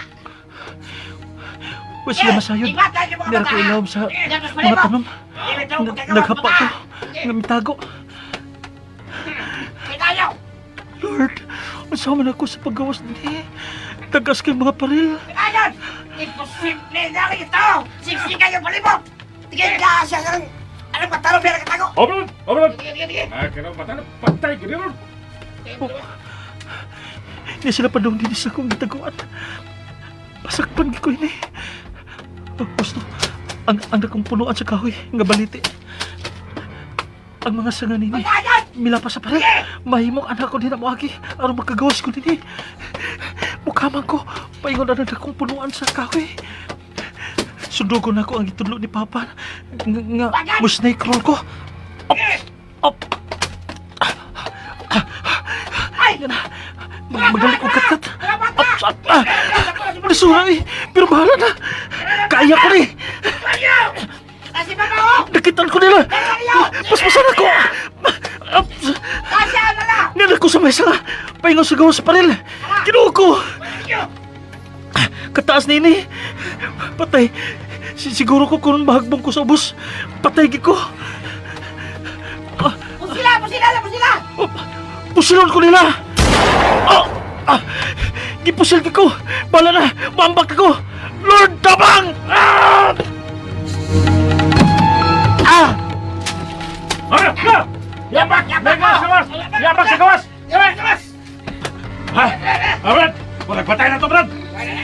Wala sila masayod. Ingatan yung mga Meron bata, ko ha? ilawom sa Meron sa mga palibot. tanom. Naghapa ko. Nga mitago. Kinayaw! Lord, unsa man ako sa paggawas dinhi? Tagas kay mga paril. Kinayaw! Imposible na rin ito! Siksikan yung palibot! Tingin ka siya sa... Anong patalo pera katago? Obrod! Obrod! Tingin, tingin, tingin! Ah, kaya bata na patay gid ron. Hindi sila padung dinhi sa akong gitaguan. Pasakpan gid ko ini. Oh, gusto ang dakong punuan sa kahoy nga baliti. Ang mga sanga nini. Mila pa sa pare. Mahimong anak ko din mo agi aron makagawas ko dinhi. Mukha man ko paingon na dakong punuan sa kahoy. Sundugon ako ang gitudlo ni Papa nga, nga mo snake roll ko. Op, op. Ay! Yan na. Magaling kong katkat. Op, ah, Nasura eh. Pero bahala na. Kaya ko ni. Kasi papa oh! Nakitaan ko nila. Paspasan ako. Kasi ano na! Nila ko sa mesa. Paingon sa gawas sa paril. Kinuha ko. Kataas nini. Patay. Siguro ko kung mahagbong ko sa ubos, patay gid ko. Pusila, pusila, pusila! Oh, pusilon ko nila. Oh, ah, gipusil ko. Bala na, mambak ako. Lord Tabang! Ah! Ah! Ah! Ah! Yapak! Yapak! Sa gawas! Yapak sa gawas! Yapak sa gawas! Ha? Ah, Brad! Murag patay na to, Brad!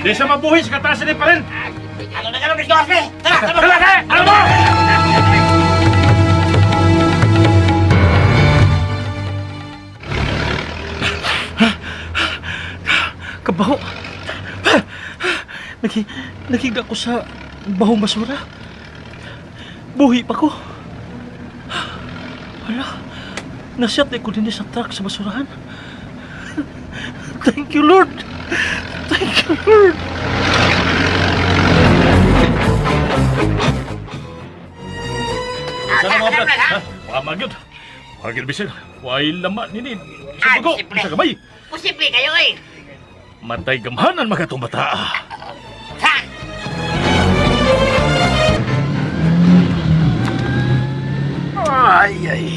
Di siya mabuhi sa kataas ni pa rin! Ano na ganun, gawas, pre? Tara, tara! Tara, tara! Ano mo? Kabaho. Nakigda ko sa bahong basura. Buhi pa ko. Hala, nasyat ko din sa truck sa basurahan. Thank you, Lord. Thank you, Lord. Sana mga Brad? Ha? Wa magyud. Wa gyud bisin. Way lama nini. Sa dugo, sa gamay. Posible kayo, eh! Matay gamhanan mga itong bata. Ha! Ay, ay,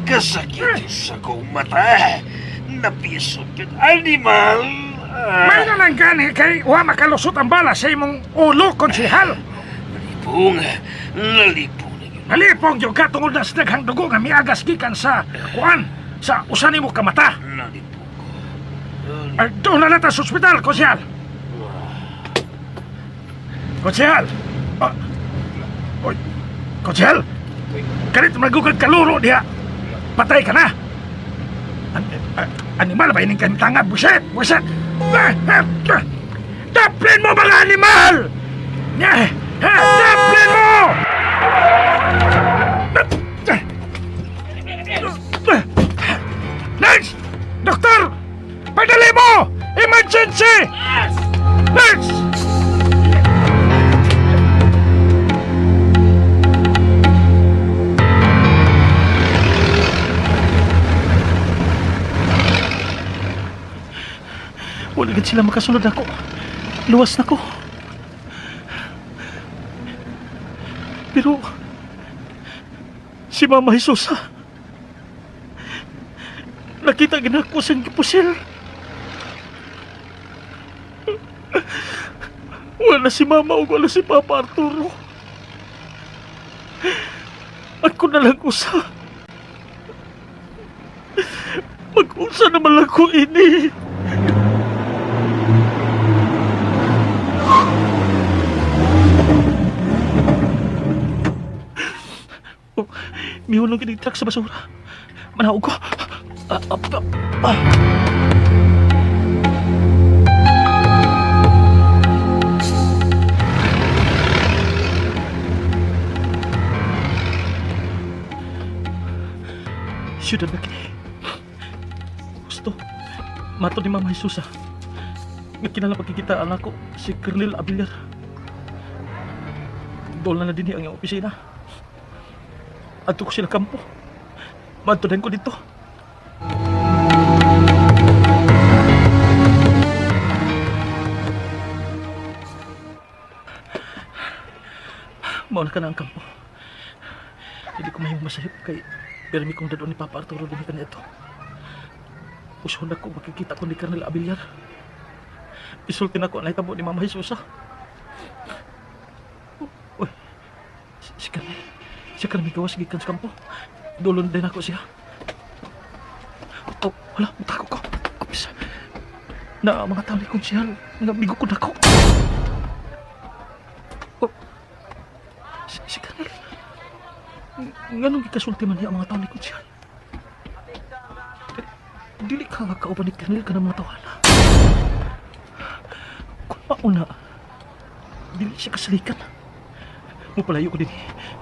kasakit sa kong mata. Napisot yun, animal. May na lang gani kay wa makalusot ang bala sa imong ulo, konsehal. Nalipong, nalipong na yun. Nalipong yung ka tungod na sa daghang dugo nga miagas gikan sa kuan sa usan nimo kamata. Nalipong ko. Ay, doon na nata sa ospital, konsehal. Konsehal. Ah, oy, konsehal. Karit magugad kaluro diha. Patay ka na. Animal ba ining kantanga? Buset, buset. Ah, ah, ah. Taplin mo mga animal! Nya, ha, taplin mo! Nurse! Doktor! Padali mo! Emergency! Nurse! Wala gid sila makasunod ako. Luwas na ko. Pero si Mama Jesusa, nakita gid ako sa gipusil. Wala si Mama ug wala si Papa Arturo. Ako na lang usa. Mag-usa naman lang ko ini. Oh, mihulong kinig truck sa basura. Manaog ko. Ah, ah, ah, ah. Siyudad na kini. Gusto. Mato ni Mama Jesusa. Nga kinala pagkikita anak ko si Kerlil Abilyar. Dool na na din ang iyang opisina. Adto ko sila kampo. Madto din ko dito. Mauna ka na ang kampo. Hindi ko mahimong masayop kay permi kong dadon ni Papa Arturo din ka nito. Usun ako makikita ko ni Colonel Abilyar. Isulti na ko ang nahitabo ni Mama Jesusa. Uy, si Colonel. Siya ka na gawas gikan sa kampo. Dulon din ako siya. Oh, wala, matako ko. Kupis. Na mga tao ni konsehal, nga migo ko nako. Oh, si Colonel. Nganong gikasulti man niya ang mga tao ni konsehal? Dili ka nga kauban ni Colonel ka ng mga tawhana. Kung mauna, dili siya kasalikan. Mupalayo ko din.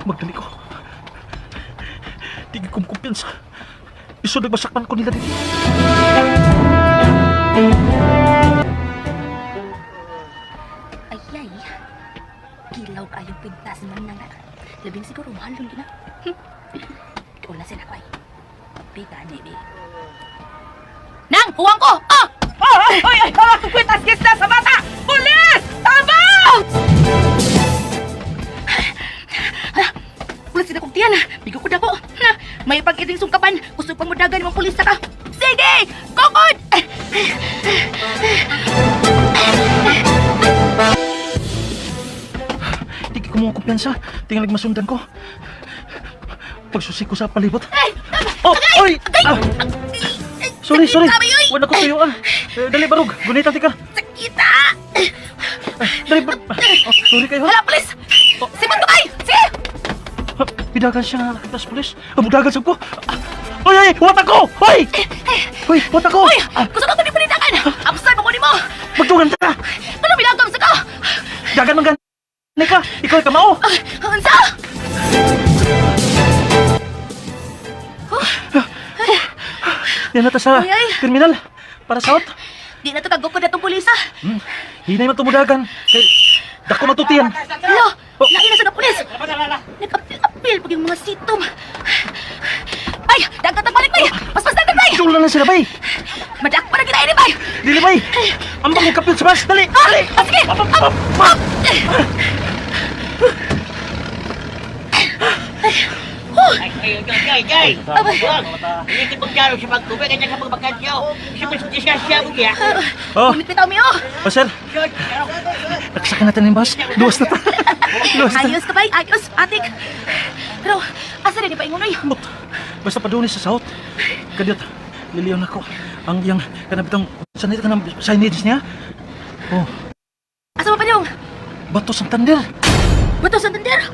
Magdali ko. Di ko kumpiyansa. Isod nagbasakman ko nila din. Ay, ay. Kilaw kayong pintas man na nga. Labing siguro mahalong gina. Doon na sila ko ay. Bika, nebe. Nang, huwang ko! Ah! Oh, ay, ay, ay, kwintas kisda sa bata! Pulis! ding sungkapan. Kusog pang mudagan mong pulis ka. Sige! Kokod! Di ko mo kumpiyansa. Tingnan masundan ko. Pagsusi ko sa palibot. Ay! Oh, oy! Ah, sorry, sorry. Sakit, oy! Wala ko tuyo ah. Eh, dali barug, gunitan ti ka. Sakita! Dali barug. Oh, sorry kayo ha. Hala, pulis! Simon to kay! Sige! Ha, Pidagan siya nga nakita sa pulis. Ah, budagan sab ko. Ah, Oy, oy, wat ako! Oy! Oy, wat ako! Uy! Ah, Kusog ako ni panidagan! Absay mo ko nimo! magtungan ta! Ano bilagam sa ka? Dagan man gani ka! Ikaw ay kamao! Ah, Unsa? Yan na ta sa Ay, ay. terminal. Para sa out. Di na to kagukod na tong pulis ah. Hinay man tumudagan. Kay dako matutian. Hala! Oh. Lain na sa pulis! Nag-apil-apil pag yung mga sitom. Ay! Dagat ang balik bay! Paspas dagat bay! Dula na sila bay. Madakpa na kita ini bay! Dili bay. Ambang mo kapil sa bus. Dali. Dali. Ah, sige! Up, up, up, up. Ay, ay, ay, ay, ay! Hindi pagkaro sa pagtubig, kanya sa pagbakasyo. Sa pasdisasya mo niya. Oh, Gumit bitaw mi oh! oh sir. Nakasakay natin yung bus. Luwas na ta. Luwas na. Ayos ka bay! Ayos! Atik! Pero, asa rin pa ingunoy? Mut. Basta paduni sa south. Kadiyot. Liliyon ako. Ang iyang kanabitang sa nito kanang signage niya. Oh, Asa pa yung? Bato Santander. Bato Santander!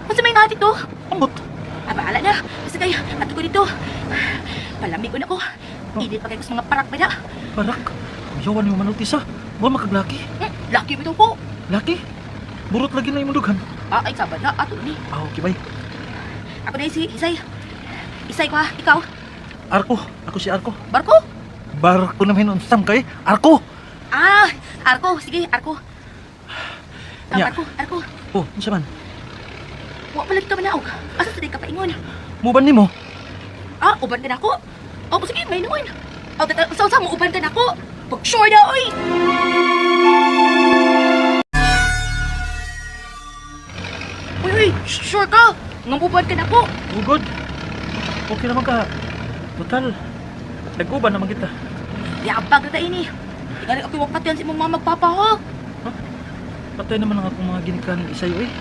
Unsa may nga to? Ambot. Ah, bahala na. Basta kayo, ato ko dito. Palamig ko na ko. Init pa kayo sa mga parak ba na? Parak. Yawan yung manultisa. Buwan makaglaki. Laki bitaw po. Laki. Burot lagi na imong dughan. Ah, ay sabad na. Ato ni. Ah, okay bay. Ako na si Isay. Isay ko ha. Ikaw. Arko. Ako si Arko. Barko? Barko naman unsam kay Arko. Ah, Arko. Sige, Arko. Ah, Nya. Arko, Arko. Oh, unsa man? Wa pala ka manaog. Asa sa di ka paingon? Muban nimo? Ah, uban ka na ako. Oh, sige, may noon. Oh, tata, sa sa mo uban ka na ako. Pag sure na, oy. Uy, uy, sure ka. Nga uban ka na ako. Ugod. Okay naman ka. Total. Nag-uban naman kita. Yabag na ta ini. Tingali ako yung patiyan sa imong mama magpapa, ha? Patay naman ang akong mga ginikanan isayo eh.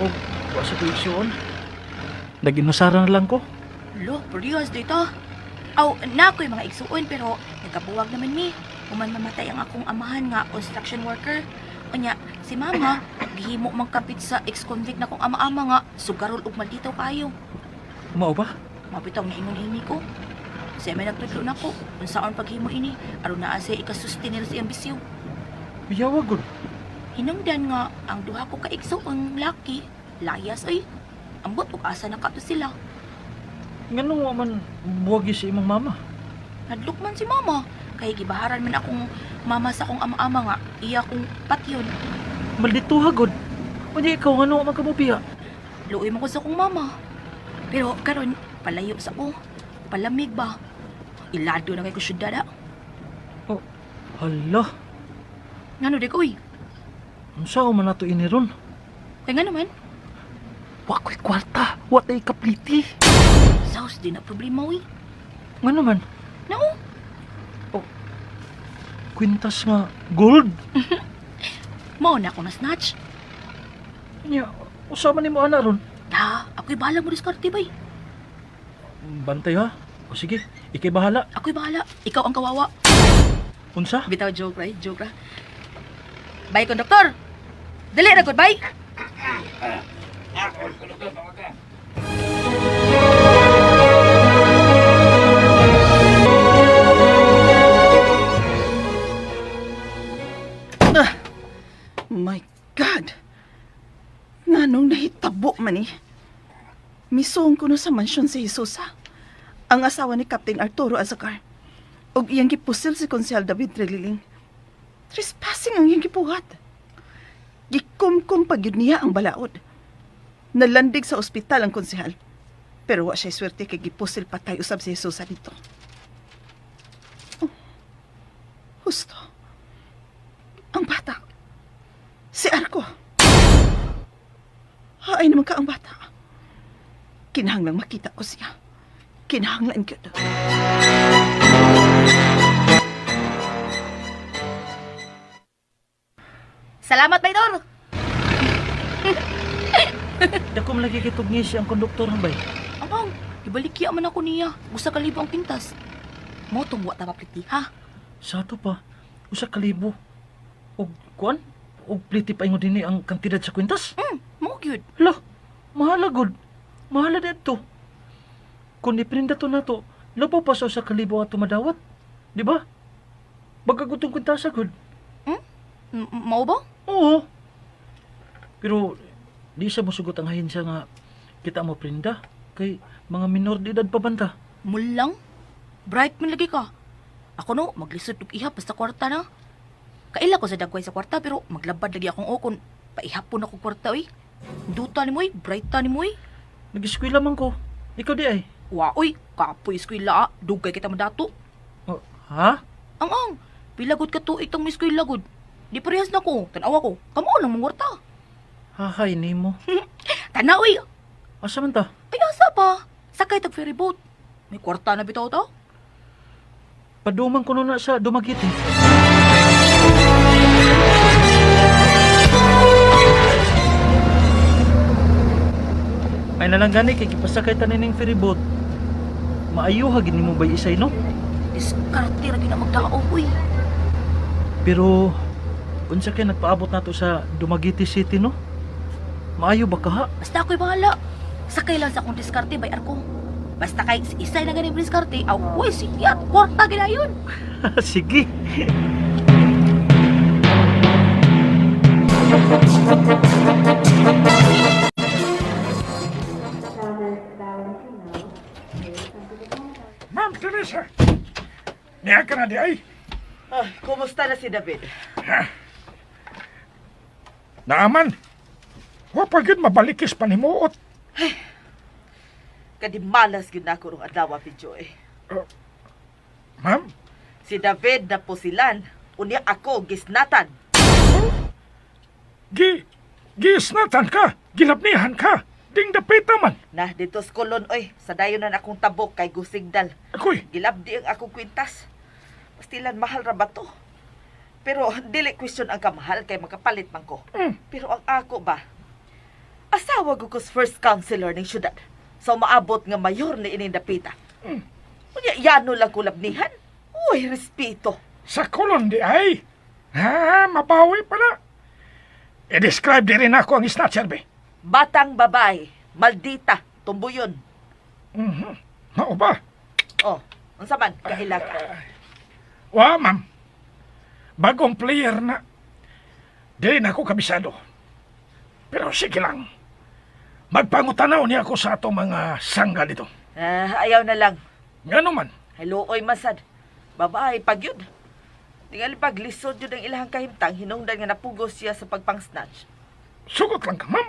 O, wa sa tuiksyon. Nag-inusara na lang ko. Lo, parehas dito. Aw, na ako'y mga igsuon pero nagkabuwag naman mi. Human mamatay ang akong amahan nga construction worker. Unya, si mama, gihimo mang kapit sa ex-convict na kong ama-ama nga, sugarol ug maldito kayo. Mao ba? Mabitaw na ingon ini ko. Siya may nagtudlo na ko, unsaon paghimo ini, aron naa siya ikasustinir sa iyang bisyo. Biyawa gud. Hinungdan nga, ang duha ko ka igsuon, laki, layas oy. Ambot og asa na kato sila. Nganong wa man buwagi si imong mama? Nadlok man si mama. Kay gibaharan man akong mama sa akong ama-ama nga, iya kong patyon. Maldito ha gud. Unya ikaw ngano wa man ka mobiya? Luoy man ko sa akong mama. Pero karon palayo sa ko. Palamig ba? Ilado na kay ko syudad ah. Hala, Ngano di ko uy? unsa man nato ini ron? Kay nga naman, Wa ko'y kwarta, wa tay kapliti. saus di na problema uy. Ngano man? Nao, Kwintas nga gold. mao na ako na snatch. Nya, usa man nimo ana ron? Da, ako'y bahala mo diskarte bay. Bantay ha. O sige, ikay bahala. Ako'y bahala. Ikaw ang kawawa. Unsa? Bitaw joke ra, eh, joke ra. Bye, konduktor. Dali ra gud, bye. My God! Nganong nahitabo man eh. Misuong ko no sa mansyon si Jesusa. Ang asawa ni Captain Arturo Azacar. Og iyang gipusil si Konsehal David Treliling. Trespassing ang iyang gipuhat. Gikumkum pa gyud niya ang balaod. Nalandig sa ospital ang konsehal. Pero wa siya swerte kay gipusil patay usab si Jesusa dito. Oh, husto. Ang bata. Si Arko. Haay naman ka ang bata. Kinahanglang makita ko siya. Kinahanglan gyud. Salamat, Maydor! Dako man lagi kitog ngisi ang konduktor bay. Amang, ibalikya man ako niya. Usa ka libo ang pintas. Mo tong wa ta mapliti, ha? Sa ato pa, usa ka libo. Og kuan? Og pliti pa ingon dinhi ang kantidad sa kwintas? Mo gyud. Hala, mahala gud. Mahala didto. Kung iprinda to nato, labaw pa sa usa ka libo ato madawat. Di ba? Bagagutong kwintasa gud. Mao ba? Oo. Pero di sa mosugot ang ahensya nga kita mo prinda kay mga minor de edad pa banta. Mulang? Bright man lagi ka. Ako no, maglisod og ihap basta kwarta na. Kaila ko sa dagway sa kwarta pero maglabad lagi akong okon. Paihapon ako kwarta oy. Duta ni moy, bright ta ni moy. Nag-eskwela man ko. Ikaw di ay. Wa oy, kapoy eskwela, ah. Dugay kita madato. Oh, ha? Ang ang, pilagot ka tuig tang eskwela gud. Di parehas na ko, tanawa ko. Kamo nang mangwarta. Hahay nimo. Tana oy, Asa man ta? ay asa pa? Sakay tag ferry boat. May kwarta na bitaw to. Paduman ko na sa Dumaguete. Ay nalang gani kay gipasakay ta nining ferry boat. Maayo ha gid nimo bay isay no? Diskarte ra gyud na magdao oy. Pero unsa kay nagpaabot nato sa Dumaguete City no? Maayo ba ka ha? Basta ako'y bahala. Sakay lang sa akong diskarte bayar ko. Basta kay isay na ganing diskarte, aw, uy, sinyat, kwarta ginayon. Sige. Ma'am Teresa, niya ka na di ay. Ah, kumusta na si David? Naaman, wa pa gyud mabalikis panimuot. Kadimalas gyud nako rong adlaw, Pijoy. Ma'am, Si David na pusilan, unya ako gisnatan. gisnatan ka, gilabnihan ka, ding dapita man. Na dito sa kolon oy, sa dayon na akong tabok kay gusigdal. Ako'y, Gilabdi ang akong kwintas. Pastilan mahal ra ba to? Pero dili question ang kamahal kay makapalit man ko. Pero ang ako ba? Asawa ko kus first counselor ning syudad. So maabot nga mayor ni ining dapita. Unya yano lang kulabnihan. Uy, respeto. sa kolon di ay. Ha, mabawi pa na. I-describe di rin ako ang snatcher, be. Batang babae, maldita, tumbuyon. Mao ba? Oh, unsa man kaila ka? Wa, ma'am. Bagong player na. Dili na ako kabisado. Pero sige lang. Magpangutanaw niya ako sa atong mga sangga dito. Ah, ayaw na lang. Ngano man, Hello, oy masad. Babae, pagyud. Tingali pag lisod yun ang ilahang kahimtang, hinungdan nga napugos siya sa pagpang-snatch. sugot lang ka, ma'am.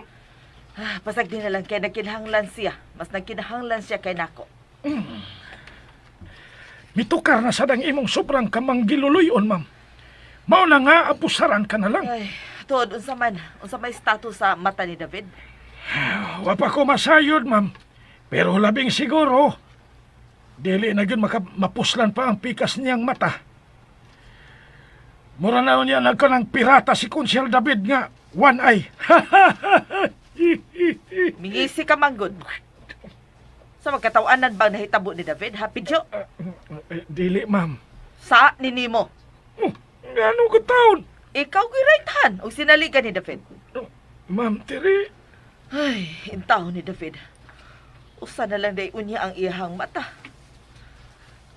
Ah, pasag din na lang kay nagkinahanglan siya. Mas nagkinahanglan siya kay nako. Mitukar na sad ang imong sobrang kamanggiluluyon, ma'am. Mao na nga apusaran ka na lang. Ay, tuod, unsa man, unsa may status sa mata ni David? Wa pa ko masayod, ma'am. Pero labing siguro, dili na gyud mapuslan pa ang pikas niyang mata. Mura na niya nagka ng pirata si Konsehal David nga, one eye. Mingisi ka manggod. Sa magkatawanan bang nahitabo ni David, happy Joe? Dili, ma'am. Sa ni nimo. Oh, ngano ko taon? Ikaw gyud right hand og sinaligan ni David. Oh, Ma'am Tiri, Ay, intaw ni David. Usa na lang day unya ang iyahang mata.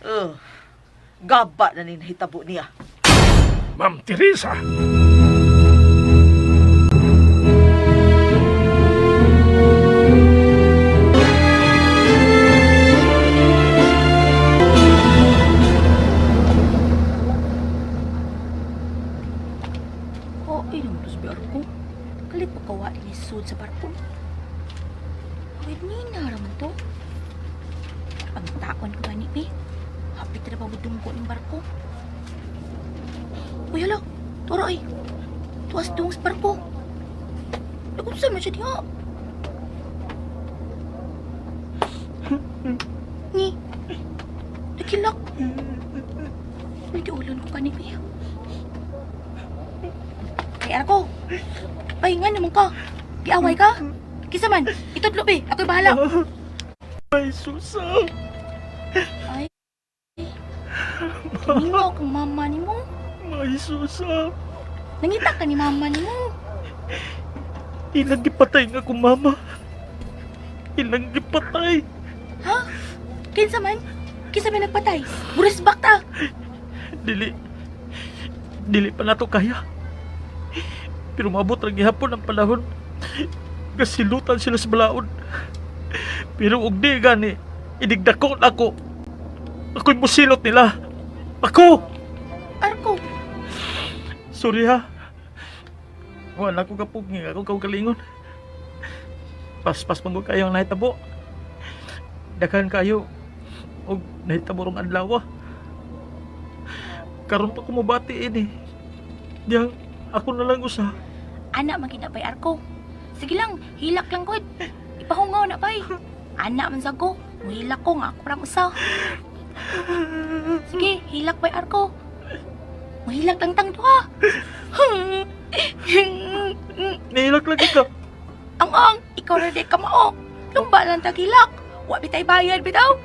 Oh, gaba na ni nahitabo niya. Ma'am Teresa. Oh, ay naman to sa ko. Kalit pa kawa ni sud sa barko. Ay, nina raman to. Ang taon ko gani, be. Hapit na ba dunggo ng barko? Uy, hala. Tara, ay. Tuwas dung sa barko. Nagunsa man siya diha. Ni. Ikilak. May giulon ko kani niya. Ay, Arko. Pahinga naman ka. Giaway ka? Kisa man, itudlo be. Ako'y bahala. Ay, Susa. Ay. Mingaw kang mama ni mo. May Susa. Nangita ka ni mama ni mo. Ilang gipatay nga akong mama. Ilang gipatay. Ha? Kinsa man? Kinsa man nagpatay? Buris bakta. Dili. Dili pa nato kaya. Pero maabot ra gihapon ang panahon. Kasilutan sila sa balaod. Pero og di gani, idigdako na ako. Ako'y musilot nila. Ako! Arko. Sorry ha. Wala ko kapug nga ako kaugalingon. Paspas man ko kayo ang nahitabo. Daghan kayo og nahitabo rong adlaw. Karon pa ko mobati ini. Diyang ako na lang usa. Ana man gid na bay Arko. Sige lang, hilak lang gud. Ipahungaw na bay. Ana man sa ko, muhilak ko nga ako rang usa. Sige, hilak bay Arko. Muhilak lang tang duha. Nihilak lagi ka. Ang, ikaw ra di ka mao. Lumba lang tag hilak. Wa bitay bayad bitaw.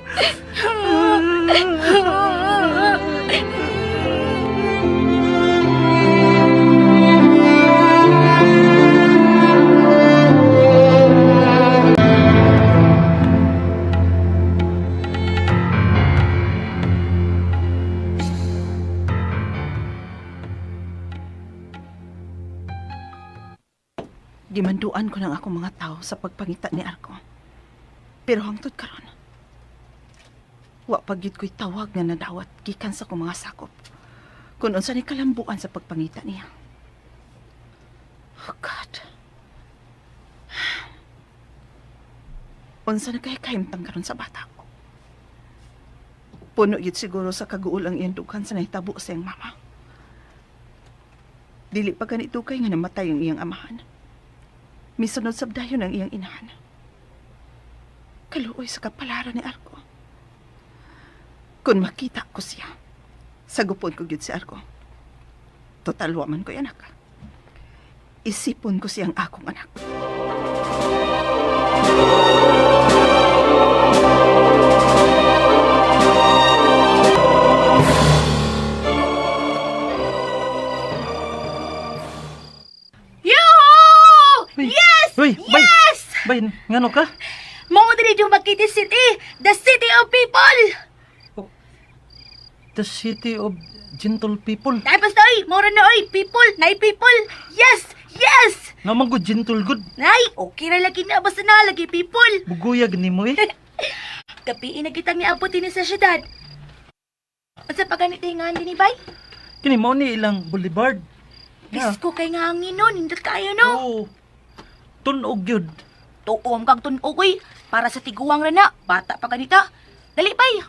Gimanduan ko ng akong mga tao sa pagpangita ni Arko. Pero hangtod karon, wa pa gyud ko'y tawag nga nadawat gikan sa akong mga sakop. Kung unsa ni kalambuan sa pagpangita niya. Oh God. Unsa na kay kahimtang karon sa bata ko. Puno gyud siguro sa kaguol ang iyang dughan sa nahitabo sa iyang mama. Dili pa ganito kay nga namatay ang iyang amahan. Misunod sabdayon ang iyang inahan. Kaluoy sa kapalaran ni Arko. Kung makita ko siya, sagupon ko gyud si Arko. Total, wa man ko'y anak. Isipon ko siyang akong anak. Yo! Yes! Uy, bay. Yes! Bay, ngano ka? Mao diri Dumaguete City, the city of people. The city of gentle people. Dahil basta oy, mao ra na oy, people, nay people. Yes! Yes! Naman ko gentle good. Nay, okay ra lagi na basta na lagi people. Buguyag nimo eh. Gabiin na kitang niabot dinhi sa syudad. Unsa pa ganit tingan dinhi bay? Kini mao ni ilang boulevard. Yeah. Bisko kay nga hangin no, nindot kayo no. Oo. Tunog gyud. Tuom kag tunog oy, para sa tiguang ra na, bata pa ganita. Dali bay.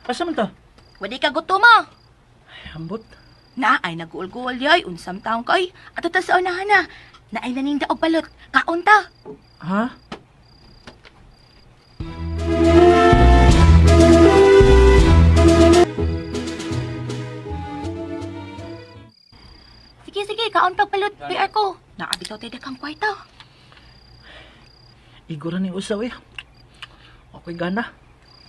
Asa man ta? Wadi ka gutom ah. Ay, ambot. Na ay naguol-guol yay, unsam taong ka oy. Ato ta sa unahan na. Na ay naninda og balot. Kaon ta. Ha? Sige, sige, kaon pagbalot, PR ko. Naabitaw tayo kang kwarta. Igora ni usaw eh. Okay gana.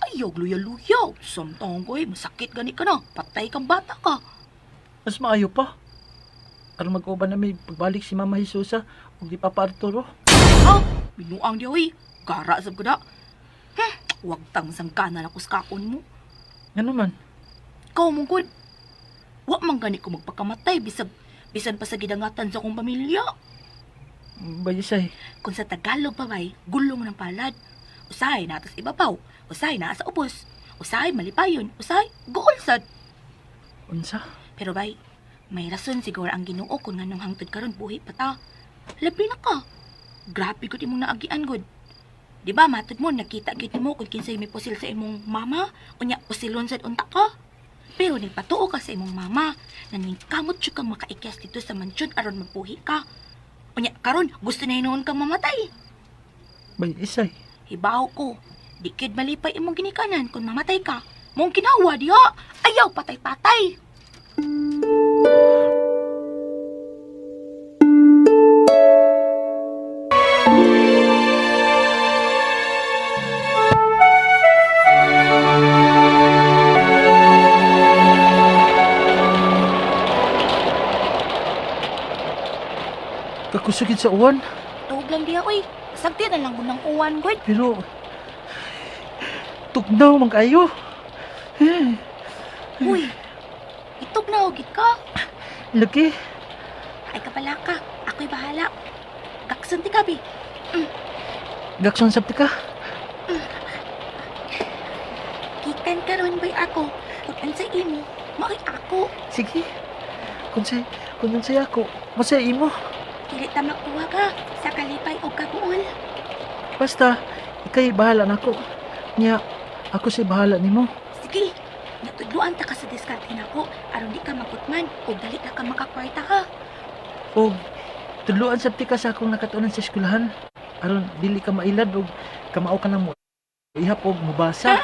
Ayaw, luya-luya. Samtang ko eh, masakit gani ka na. Patay kang bata ka. Mas maayo pa. Aron mag-uban na may pagbalik si Mama Jesusa ug di Papa Arturo. Ha? Binuang di oy. Gara sab ko da. Wag tang sangkanan ako sa kaon mo. Ngano man? Ikaw mong good. Wa man gani ko magpakamatay bisag bisan pa sa gidangatan sa akong pamilya. Bayisay. Kung sa Tagalog pa bay, gulong ng palad. Usahay na sa ibabaw, usahay na sa ubos, usahay malipayon, usahay gool sad. Unsa? Pero bay, may rason siguro ang Ginoo kung nganong hangtod karon buhi pa ta. Labi na ka. Grabe gud imong naagian gud. Di ba matod mo nakita gid mo kung kinsay may pusil sa imong mama, unya pusilon sad unta ka. Pero nagpatuo ka sa imong mama, naningkamot jud kang makaikyas dito sa mansyon aron mabuhi ka. Unya karon gusto na hinuon kang mamatay. Bayisay. Hibaw ko, di kid malipay imong ginikanan kung mamatay ka. Mong ginawa diha, ayaw patay-patay. Kakusugid sa uwan. Tuog lang diha, oy. Sagdi na lang gunang uwan, gud. Pero tugnaw man kayo. Uy, itog na og ka. Lagi. Ay kapala ka, ako'y bahala. Gaksan ti kabi. Gakson sabti ka. Gikan karon bay ako. Kung unsay imo, mao'y ako. Sige. Kung say, kung unsay ako, masaya imo. Dili ta magkuha ka sa kalipay og kaguol. Basta, ikay bahala nako. Nya, ako say bahala nimo. Sige, natudloan ta ka sa diskarte nako aron di ka magutman o dali na ka makakwarta ha. Og tudloan sabti ka sa akong nakatunan sa eskwelahan. Aron dili ka mailad og kamao ka nang mo ihap og mobasa.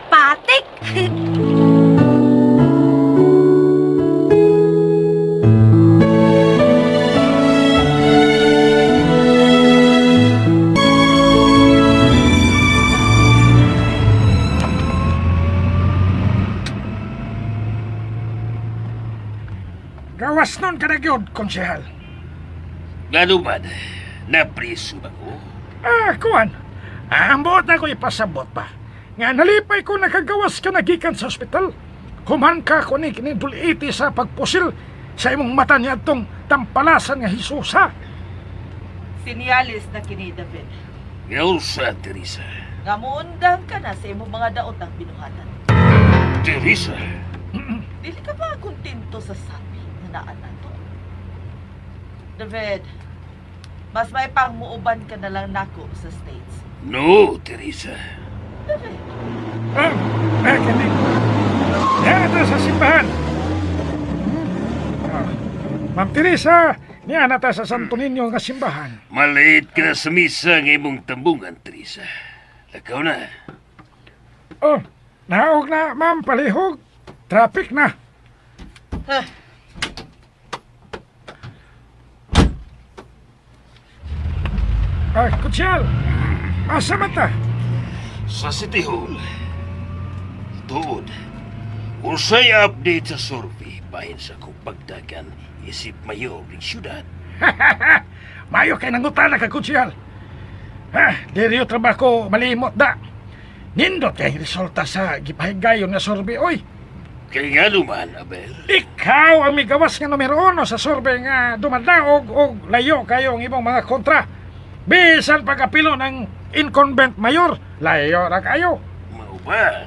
Patik! Gawas nun ka na gyud, konsehal. Ngano man, napriso ba ko? Ah, kuan. Ang buot na ko ipasabot pa. Nga nalipay ko nakagawas ka na gikan sa ospital. Human ka ko ni kiniduliti sa pagpusil sa imong mata niya atong tampalasan nga Hisusa. Sinyalis na kini David. Ngaunsa, Teresa. Nga muundang ka na sa imong mga daotang binuhatan. Teresa, Dili ka ba kontento sa sabi nga naa nato? David, mas may pang muuban ka na lang nako sa States. no, Teresa. David, Ah, ah, kini. Niya sa simbahan. Ah, Ma'am Teresa, niya na ta sa Santo Niño nga simbahan. Maliit ka na sa misa ng imong tambungan, Teresa. Lakaw na. Oh, naog na, ma'am, palihog. Traffic na. Ah. Ay, kutsyal. Asa man ta? Sa City Hall. Tuod. Unsay update sa survey bahin sa akong pagdagan isip mayor ng syudad. Mayo kay nangutana ka, kutsyal. Ha, diriyo trabaho malimot da. Nindot kay resulta sa gipahigayon nga survey, oy. Kay nga naman, Abel. Ikaw ang migawas nga numero uno sa survey nga dumadaog og layo kayo ang imong mga kontra. Bisan pagkapilo ng incumbent mayor, layo ra kayo. Mao ba?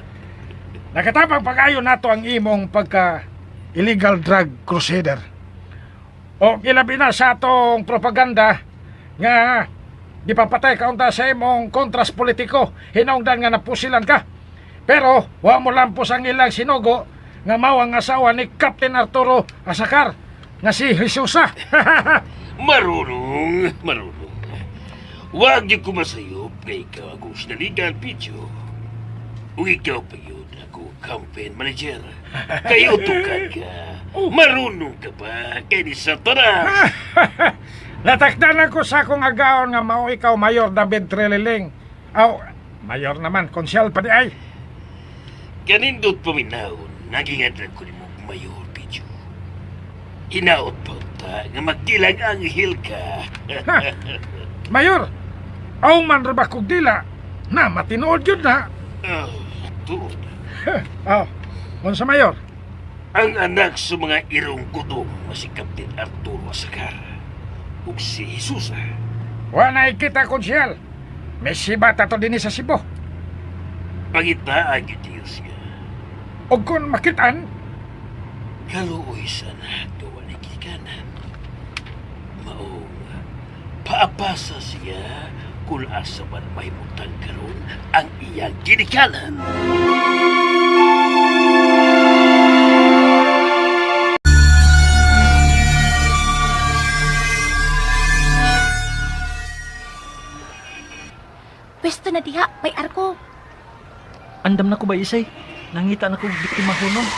Nakatapang pag-ayo nato ang imong pagka illegal drug crusader. O ilabi na sa atong propaganda nga gipapatay kaunta sa imong kontras politiko hinungdan nga napusilan ka. Pero wa mo lampos ang ilang sinugo nga mao ang asawa ni Captain Arturo Asakar nga si Jesusa. Marunong, marunong. Huwag niyo kumasayop kay ikaw akong sinaligan, Picho. Ug ikaw pa yun ako campaign manager. Kay utukan ka. Marunong ka pa kay ni Satanas. Natakdan ako sa akong agaon nga mao ikaw Mayor David Treliling. Aw, Mayor naman, konsyal pa di ay. Kanindot paminawon, nagingadlan ko nimo Mayor Picho. Hinaot pa ta nga magdilag anghel ka. Mayor, aw man ra ba kog dila na matinuod yun na. Oh, tuod. Aw, unsa Mayor? Ang anak sa mga irong gutom nga si Captain Arturo Asakar ug si Jesusa. Wa na ikita konsyal. May sibat ato dinhi sa Cebu. Pangita ang Diyos siya. Og kung makitaan, Kaluoy sa nagawa ni gikanan. Maong paapasa siya kung asa man mahimutang karon ang iyang ginikanan. Pwesto na diha, may arko. Andam na ko ba isay? Nangita na kong biktima hunong.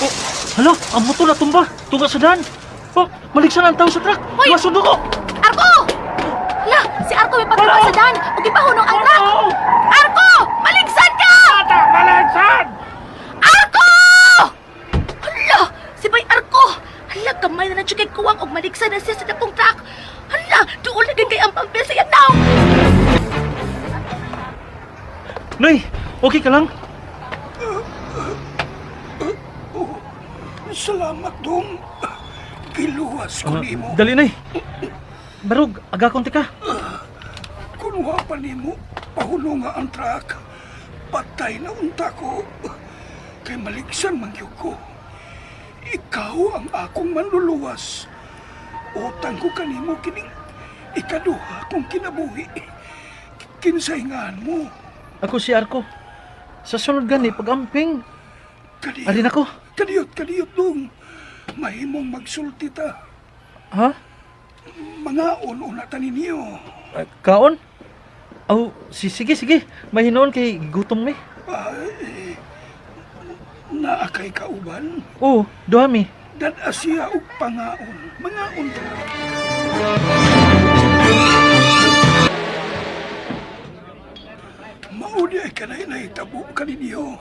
Oh, hala, ang motor na tumba. Tunga sa daan. Oh, maligsan ang tao sa truck. Hoy! Masundo ko. Arko! Hala, si Arko may pagkawa sa daan. Ug gipahunong ang truck. Arko! Maligsan ka! Maligsan! Arko! Hala, si Bay Arko. Hala, kamay na lang siya kay kuwang og maligsan na siya sa dakong truck. Hala, duol na gyud kay ang pampil sa iyang naong. Nay, okay ka lang? Salamat, Dong. Giluwas ko nimo. Dali, Nay. Barog, aga konti ka. Kunwa pa nimo, pahuno nga ang truck. Patay na unta ko. Kay maligsan man gyud ko. Ikaw ang akong manluluwas. Utang ko kanimo kining ikaduha kong kinabuhi. Kinsahingaan mo. Ako si Arko. Sa sunod gani, pag-amping. Kadiyot. Alin ako? Kadiyot, kadiyot dong. Mahimong magsulti ta. Ha? Mga una ta ninyo. Kaon? Oh, si sige sige. Mahinoon kay gutom mi. Ay, naa kay kauban. Oo, duha mi. Dad siya og pangaon. Mangaon ta. Maudi ay kanay nahitabo kaninyo.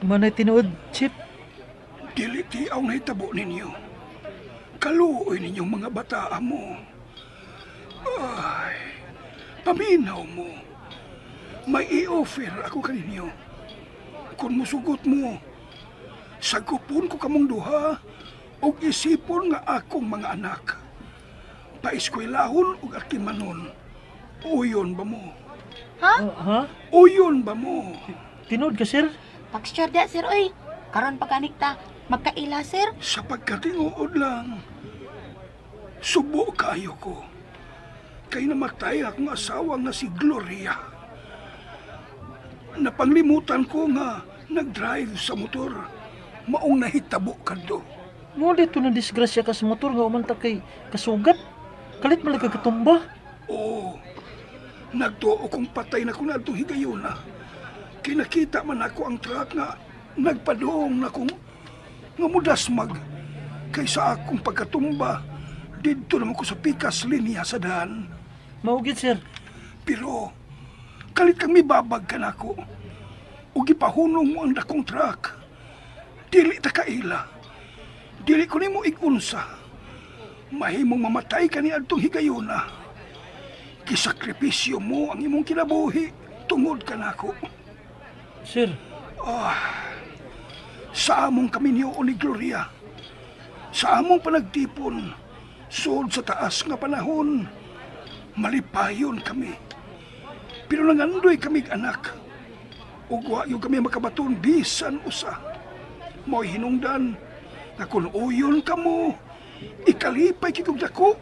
Manay tinuod, Chip. Dili ti ang nahitabo ninyo. Kaluoy ninyong mga bataa mo. Ay, paminaw mo. May i-offer ako kaninyo. Kung musugot mo, sagupon ko kamong duha og isipon nga akong mga anak. Paeskwelahon og atimanon. Uyon ba mo? Ha? Ha? Uyon ba mo? Tinuod ka, sir? Pag-sure da, sir, oy. Karon pagkanik ta, magkaila, sir. Sa pagkatinguod lang, subo kayo ko. Kay namatay akong asawa nga si Gloria. Napanglimutan ko nga nag-drive sa motor. Maong nahitabo kadto. Mo dito na disgrasya ka sa motor nga umanta kay kasugat. Kalit man lang katumba. Oo. Nagtuo kong patay na ko na itong higayuna. Kinakita man ako ang truck nga nagpadong na kong nga mudasmag kaysa akong pagkatumba didto naman ko sa pikas linya sa daan. Maugid, sir. Pero kalit kang mibabag ka nako. Ug gipahunong mo ang dakong truck. Dili ta kaila. Dili ko nimo igunsa. Mahimong mamatay ka ni adtong higayuna. Gisakripisyo mo ang imong kinabuhi tungod kanako. Sir, Sa among kaminyo ni Gloria. Sa among panagtipon, suod sa taas nga panahon, malipayon kami. Pero nangandoy kami anak. Ug wa yung kami makabaton bisan usa. Mo'y hinungdan nga kung uyon kamo, ikalipay kikog dako,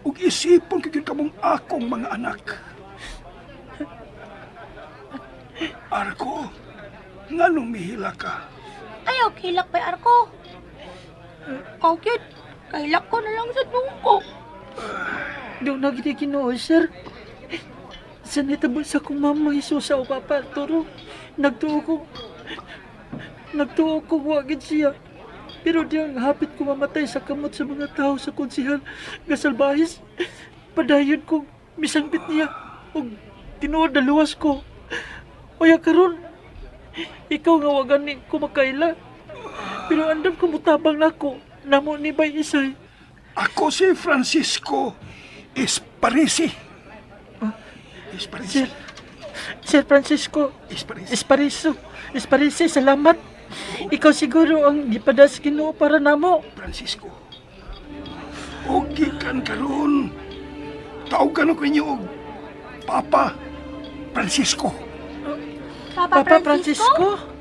ug isipon kikog kamong akong mga anak. Arko, nganong mihila ka? Ayaw, kilak pa Arko. Kaukit, kahilak ko na lang sa ko. di na gid Ginoo, sir. Sa nitabo sa akong mama Isusa o papa Arturo, nagtuo ko wa gid siya. Pero di ang hapit ko mamatay sa kamot sa mga tao sa konsihal nga salbahis. Padayon ko misangbit niya ug tinuod na luwas ko. Oya karon, ikaw nga wa gani ko makaila. Pero andam ko mutabang nako, namo ni Bay Isay. Ako si Francisco Esparisi. Esparisi. Sir, Sir Francisco, Esparisi. Espariso, Esparisi, salamat. Ikaw siguro ang gipadas Ginoo para namo. Francisco. Og gikan karon. Tawgan ko ninyo og Papa Francisco. Papa, Papa Francisco?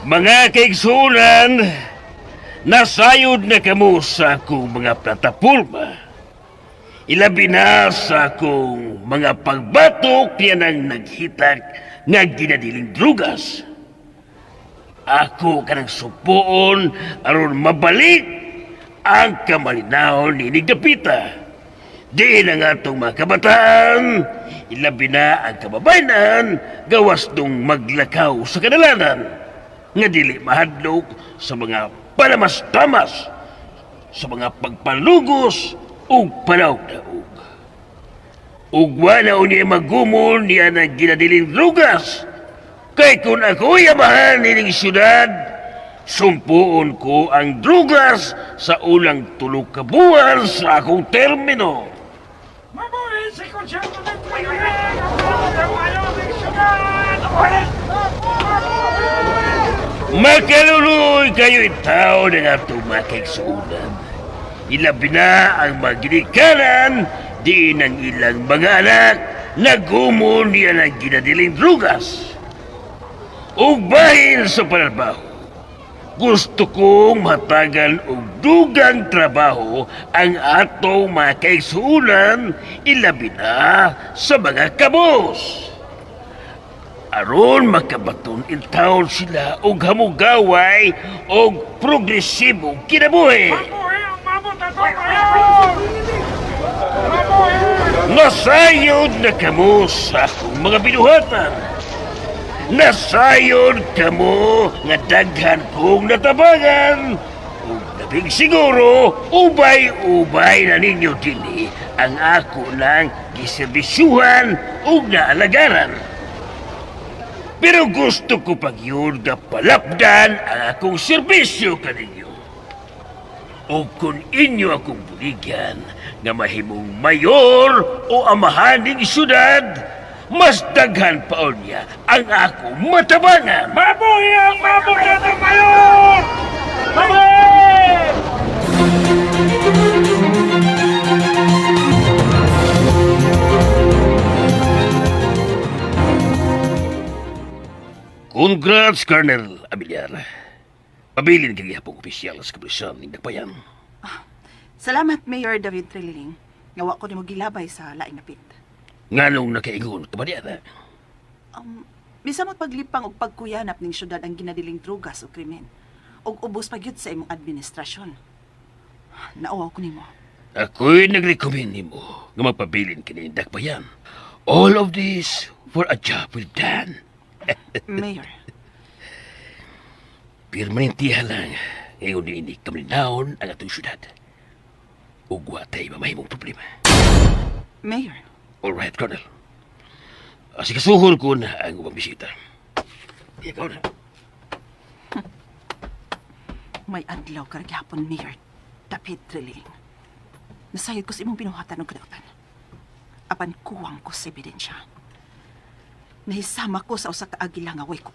Mga kaigsunan, Nasayod na kamo sa akong mga plataporma. Ilabi na sa akong mga pagbatok niya nang naghitak nga ginadiling drugas. Ako kanang supoon aron mabalik ang kamalinahon ni Nigdapita. Diin ang atong mga kabataan, ilabi na ang kababayanan, gawas dong maglakaw sa kadalanan, nga dili mahadlok sa mga palamas-tamas, sa mga pagpalugos ug panaog-daog. Ug wala unya magumol niya ng ginadiling drugas. Kay kung ako'y amahan nining syudad, sumpuon ko ang drugas sa ulang tulog ka buwan sa akong termino. Mabuhi si Konsyelto ng Mayor! Ang mayor ng syudad! Makaluloy kayo tao ng atong makaigsuunan. Ilabi na ang maginikanan, diin ang ilang mga anak, nagumon niya ng ginadiling drugas. Ug bahin sa panarbaho, gusto kong matagal og dugang trabaho ang atong mga kaigsuunan, ilabi na sa mga kabos. Aron makabaton in town sila og hamugaway og progresibong kinabuhi. Nasayod na kamo sa akong mga binuhatan. Nasayod kamo nga daghan kong natabangan. Ug labing siguro, ubay-ubay na ninyo dinhi ang ako lang giserbisyuhan ug naalagaran. Pero gusto ko pag yun nga palapdan ang akong serbisyo kaninyo. O kung inyo akong buligan nga mahimong mayor o amahan ning syudad, mas daghan pa niya ang akong matabangan. Mabuhi ang mabuhi ng mayor! Mabuhi! Congrats, Colonel Abiliar. Pabilin kang gihapong opisyal sa kapulisan ning Dakbayan. Salamat, Mayor David Treliling. Nga wa ko nimo gilabay sa laing napit. Nganong nakaingon ka ba niya? Bisan mo't paglipang og pagkuyanap ning syudad ang ginadiling drugas o krimen. Og ubos pa gyud sa imong administrasyon. Nauwaw ko nimo. Ako'y nagrecommend nimo nga magpabilin kini Dakbayan. All of this for a job well done. Mayor, Permanentiha lang ngayon niini kamalinaon ang atong syudad. Ug wa tay mamahimong problema. Mayor, All right, Colonel. Sikasuhon ko na ang ubang bisita. Ikaw na. may adlaw ka gyapon, Mayor David Treliling. Nasayod ko sa imong binuhatan og kadautan. Apan kuwang ko sa ebidensya. Nahisama ko sa usa ka agila nga way ko.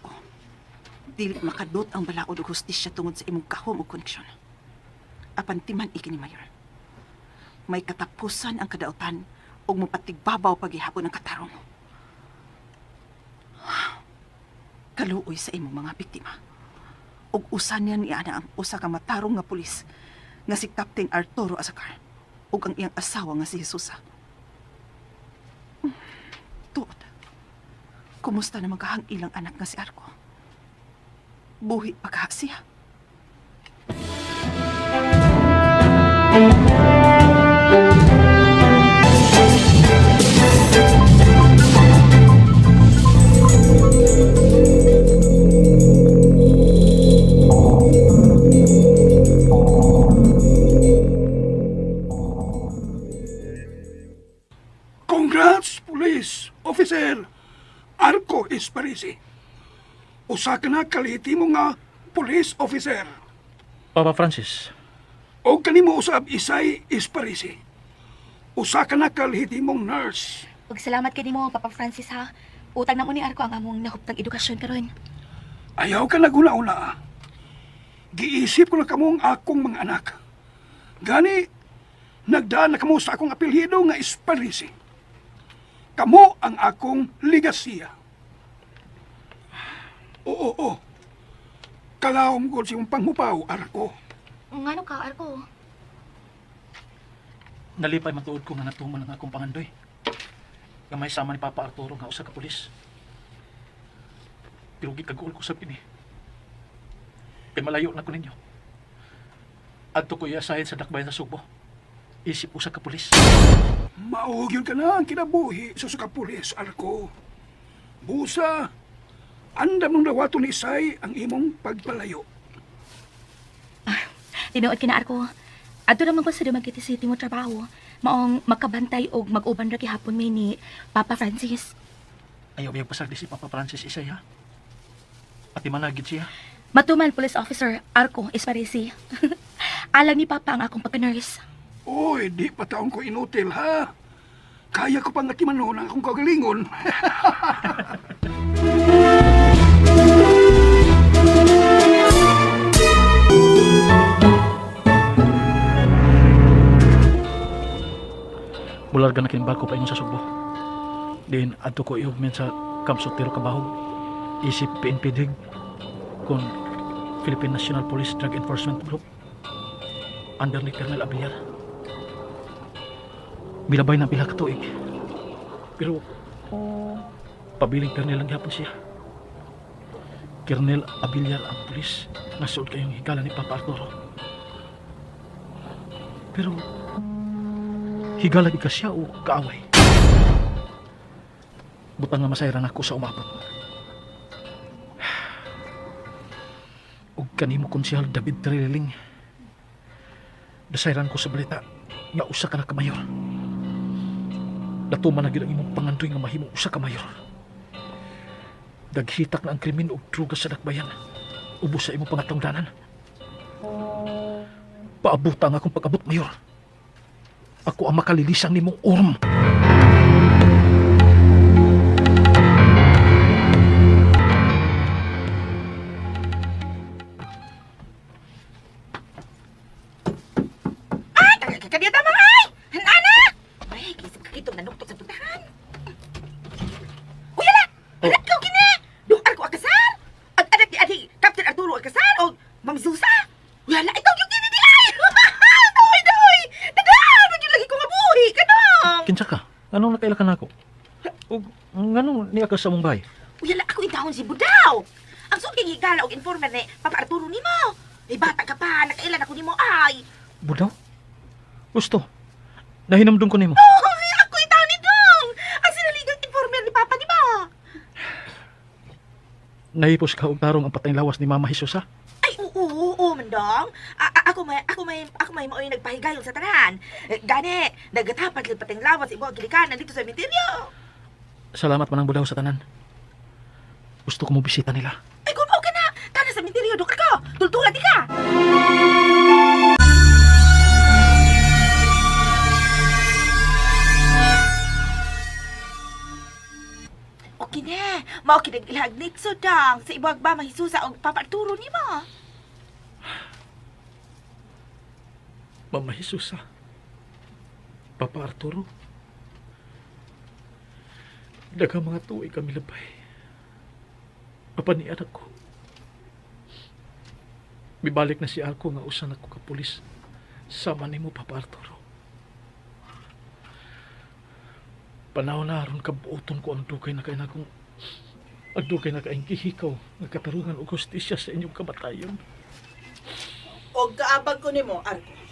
Dili makadot ang balaod og hustisya tungod sa imong kahom og koneksyon. Apan timan iki ni Mayor. May katapusan ang kadautan ug mopatigbabaw paghihapon ang katarong. Kaluoy sa imong mga biktima. Ug usa niya ni ana ang usa ka matarong nga pulis nga si Captain Arturo Azacar ug ang iyang asawa nga si Jesusa. Tuod. Kumusta naman kahang ilang anak nga si Arco? Buhi pa kaha siya. Congrats, Police Officer Arco Esparisi. Usa ka na kalihitimo nga police officer. Papa Francis, O kanimo usab Isay Esparisi. Usa ka na kalehitimong nurse. Ug salamat kanimo, Papa Francis ha. Utang na mo ni Arko ang among nahuptang edukasyon karon. Ayaw ka naguna-una. Giisip ko na kamong akong mga anak. Gani, nagdaan na kamo sa akong apelyido nga Esparisi. Kamo ang akong ligasiya. Oo, oo. Kalawom ko sa imong panghupaw, Arko. Ngano ka, Arko? Nalipay matuod ko nga natuman ang akong pangandoy. Nga may sama ni Papa Arturo nga usa ka pulis. Pero gikaguol ko sa kini. Kay malayo na ko ninyo. Adto ko iasahin sa dakbayan sa Sugbo. Isip usa ka pulis. Mao gyud ka na ang kinabuhi sa usa ka pulis, Arko. Busa, andam nung dawaton ni Isay ang imong pagpalayo. Tinuod kina Arko. Adto naman ko sa Dumaguete City mo trabaho. Maong makabantay og mag-uban ra gihapon mi ni Papa Francis. Ayaw biyag pasag di si Papa Francis Isay ha. Ati managid siya. Matuman police officer Arko Esparisi. Alam ni Papa ang akong pagka-nurse. Uy, di pa taon ko inutil, ha? Kaya ko pang atimanon ang akong kagalingon. Mularga na kining barko paingon sa Sugbo. Diin adto ko ihugmen sa Camp Sotero Cabahug. Isip PNP DIG kon Philippine National Police Drug Enforcement Group under ni Colonel Abillar. Milabay na pila ka tuig. Pero pabiling Colonel lang gihapon siya. Colonel Abillar ang pulis nga suod kayong higala ni Papa Arturo. Pero higala di ka siya o kaaway. Butang nga masayran ako sa umabot. Ug kanimo konsehal David Treliling. Dasayran ko sa balita nga usa ka na ka mayor. Natuman na gyud ang imong pangandoy nga mahimong usa ka mayor. Daghitak na ang krimen ug droga sa dakbayan. Ubos sa imong pangatungdanan. Paabuta ang akong pag-abot, mayor. Ako ang makalilisang nimong orm. Ay, kagkakadiyata mga ay! Hanana! Ay, kisip kakitong nanuktok sa puntahan. Uy, ala! Anak ko kini! Duar ko akasar! Ang anak ni Adi, Captain Arturo Alcazar o Ma'am Zusa! Uy, ala, ikaw yung kini di ay! Doy, doy! Dadan! Wag yung lagi ko mabuhi! Kanang! Kinsa ka? Anong nakaila ka nako? Ug nganong niya ka sa mong bahay? Uy, ala, ako itahon si Budaw! Ang suking higala og informer ni Papa Arturo nimo! Ay, bata ka pa! Nakailan ako nimo ay! Budaw? Gusto. Nahinamdong ko nimo. Oh, ako itahon ni Dong! Ang sinaligang informer ni Papa nimo! Nahipos ka og tarong ang patayng lawas ni Mama Jesus, ha? Ay, oo, oo, oo, mandong. Ako may mao'y nagpahigayon sa tanan. Eh, gani, nagatapad lang pateng lawas imo ang gilikanan dito sa sementeryo. Salamat manang budaw sa tanan. Gusto ko mo bisita nila. Ay, kung ka na, tana sa sementeryo, dukar ko. Tultulan di ka. Okay na, mao kinag ilhag nitso dang sa ibag ba mahisusa og Papa Arturo nimo. Mama Jesus, ha? Papa Arturo? Daghang mga tuig kami labay. Apan ni anak ko. Mibalik na si Arko nga usa na ko ka pulis. Sama nimo, Papa Arturo. Panahon na aron kabuoton ko ang dugay na kay nakong ang dugay na kaayong gihikaw nga katarungan ug hustisya sa inyong kamatayon. Og kaabag ko nimo, Arko.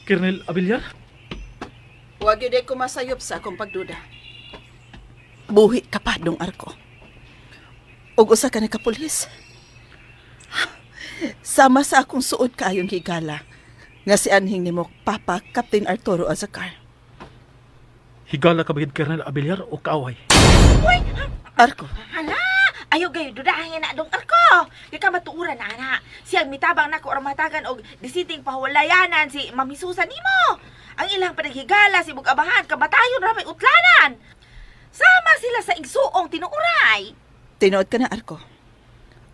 Colonel Abillar? Huwag yun ko masayop sa akong pagduda. Buhi ka pa, dong Arko. Og usa ka na kapulis. Sama sa akong suod kaayong higala nga si anhing nimo Papa Captain Arturo Azacar. Higala ka ba gid, Colonel Abillar o kaaway? Uy! Arko. Hala! Ayaw gayo, dudahan na dong Arko. Kay ka matuuran na, ana. Siyang mitabang nako aron matagan og disiting pahuwalayanan si Mami Susan nimo. Ang ilang panaghigala si Bugabahan, kabatayon ra may utlanan. Sama sila sa igsuong tinuuray. Tinuod ka na, Arko.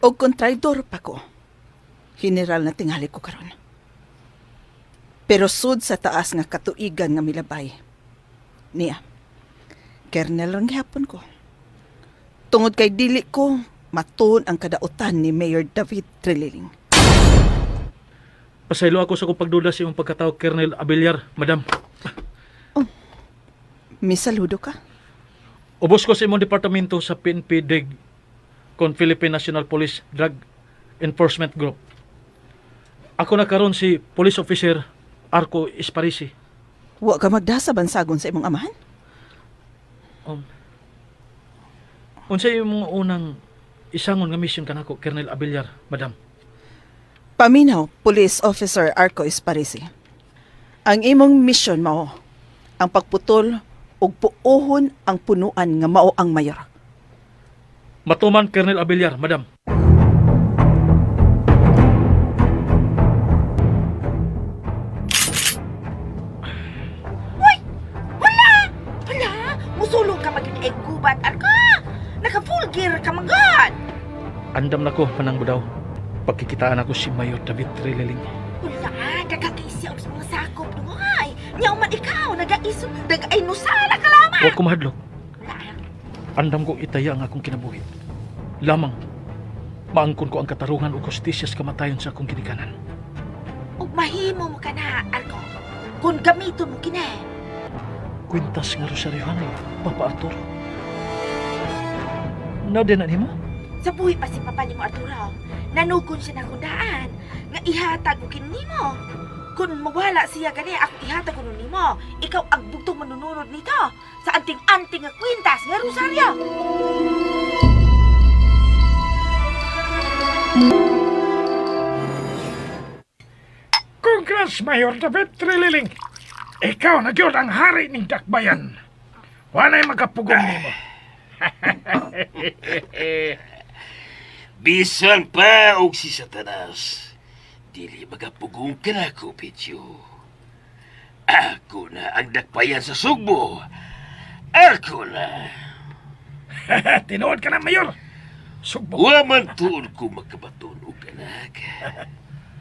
Og kontraydor pa ko. General na tingali ko karon. Pero sud sa taas nga katuigan nga milabay. Niya, Kernel lang gihapon ko. Tungod kay dili ko matuon ang kadautan ni Mayor David Treliling. Pasaylo ako sa akong pagduda sa imong pagkatao, Colonel Abellar, madam. Misaludo ka? Ubos ko sa imong departamento sa PNP DIG kon Philippine National Police Drug Enforcement Group. Ako na karon si Police Officer Arco Esparisi. Wa ka magda sa bansagon sa imong amahan? Unsa imong unang isangon nga mission kanako, Colonel Abellar, madam? Paminaw, Police Officer Arco Esparisi. Ang imong mission mao ang pagputol ug puohon ang punuan nga mao ang mayor. Matuman, Colonel Abellar, madam. Uy! Wala! Wala! Musulong ka maging egg gubat, Arko! Naka full gear ka magod! Andam na ko, Manang Budaw. Pagkikitaan ako si Mayor David Treliling. Wala! Gagakisi og sa mga sakop nuhay! Nyaw man ikaw, nagaiso, nag-ay nusala ka lamang! Huwag ko mahadlok. Andam ko itaya ang akong kinabuhi. Lamang, maangkon ko ang katarungan o hustisya sa kamatayon sa akong ginikanan. Ug mahimo mo ka na, Arko. Kung gamiton mo kini. Kwintas nga rosaryohan ay Papa Arturo. Na din na nimo? Sa buhi pa si Papa nimo Arturo, nanukon siya na daan nga ihatag ko kini nimo. Kung mawala siya gani, ako ihatag ko nun nimo. Ikaw ang bugtong manununod nito sa anting-anting nga kwintas nga rosaryo. Congrats, Mayor David Trililing. Ikaw na gyud ang hari ning dakbayan. Walay makapugong nimo. Bisan pa og si Satanas, dili magapugong ka na ko, Pichu. Ako na ang dakbayan sa Sugbo. Ako na. Tinuod ka na, Mayor. Sugbo. Wa man tuon ko makabaton og anak.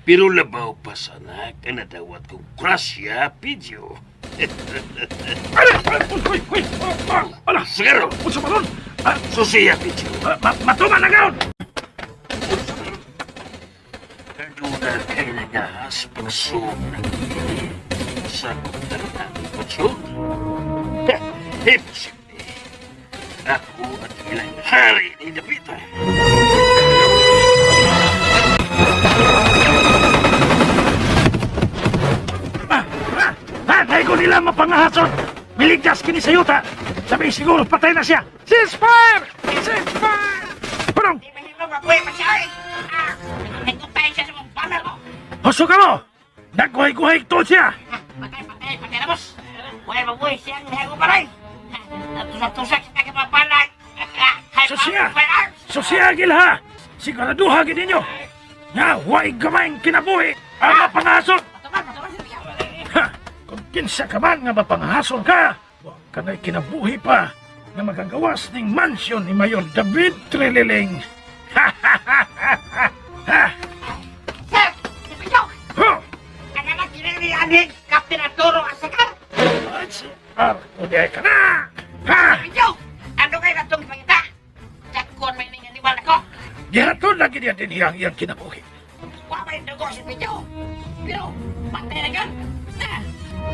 Pero labaw pa sa anak ang nadawat kong grasya, Pichu. Ala, uy, uy, uy, ala. Sigaro, Unsa ba ron? Susiya, Pichu. Matuman na gaon. Kaduna kay nagahas pagsug ng gili sa kontra ng pagsug. Ha, imposible. Ako at ilang hari ni David. Ha, dahil ko nila mapangahason. Miligtas kini sa yuta. Sabi siguro patay na siya. Ceasefire! Ceasefire! Punong! Huso ka mo! Nagguhay-guhay to siya! Patay, patay na, boss. Buhay, mabuhay siyang nihago pa rin. Tusak-tusak sa kagapapalag. Susiya! Susiya, gilha! Siguraduha gid ninyo! Nga, huwag gamayng kinabuhi ang mapangahason! Ha! Kung kinsa ka man nga mapangahason ka, wa ka na'y kinabuhi pa nga magagawas ning mansyon ni Mayor David Treliling. Ha ha ha ha ha! Ha! Sir, si Pijok! Huh! Ang anak kinangianin, Captain Arturo Asagar! Ay, si Arco di ka na! Ha! Pijok! Ano kayo na itong ipangita? Jakon may ninganiwala ko. Gihatod lagi niya din ang iyang kinabuhi. Wa may dugo si Pijok. Pero, patay na gan.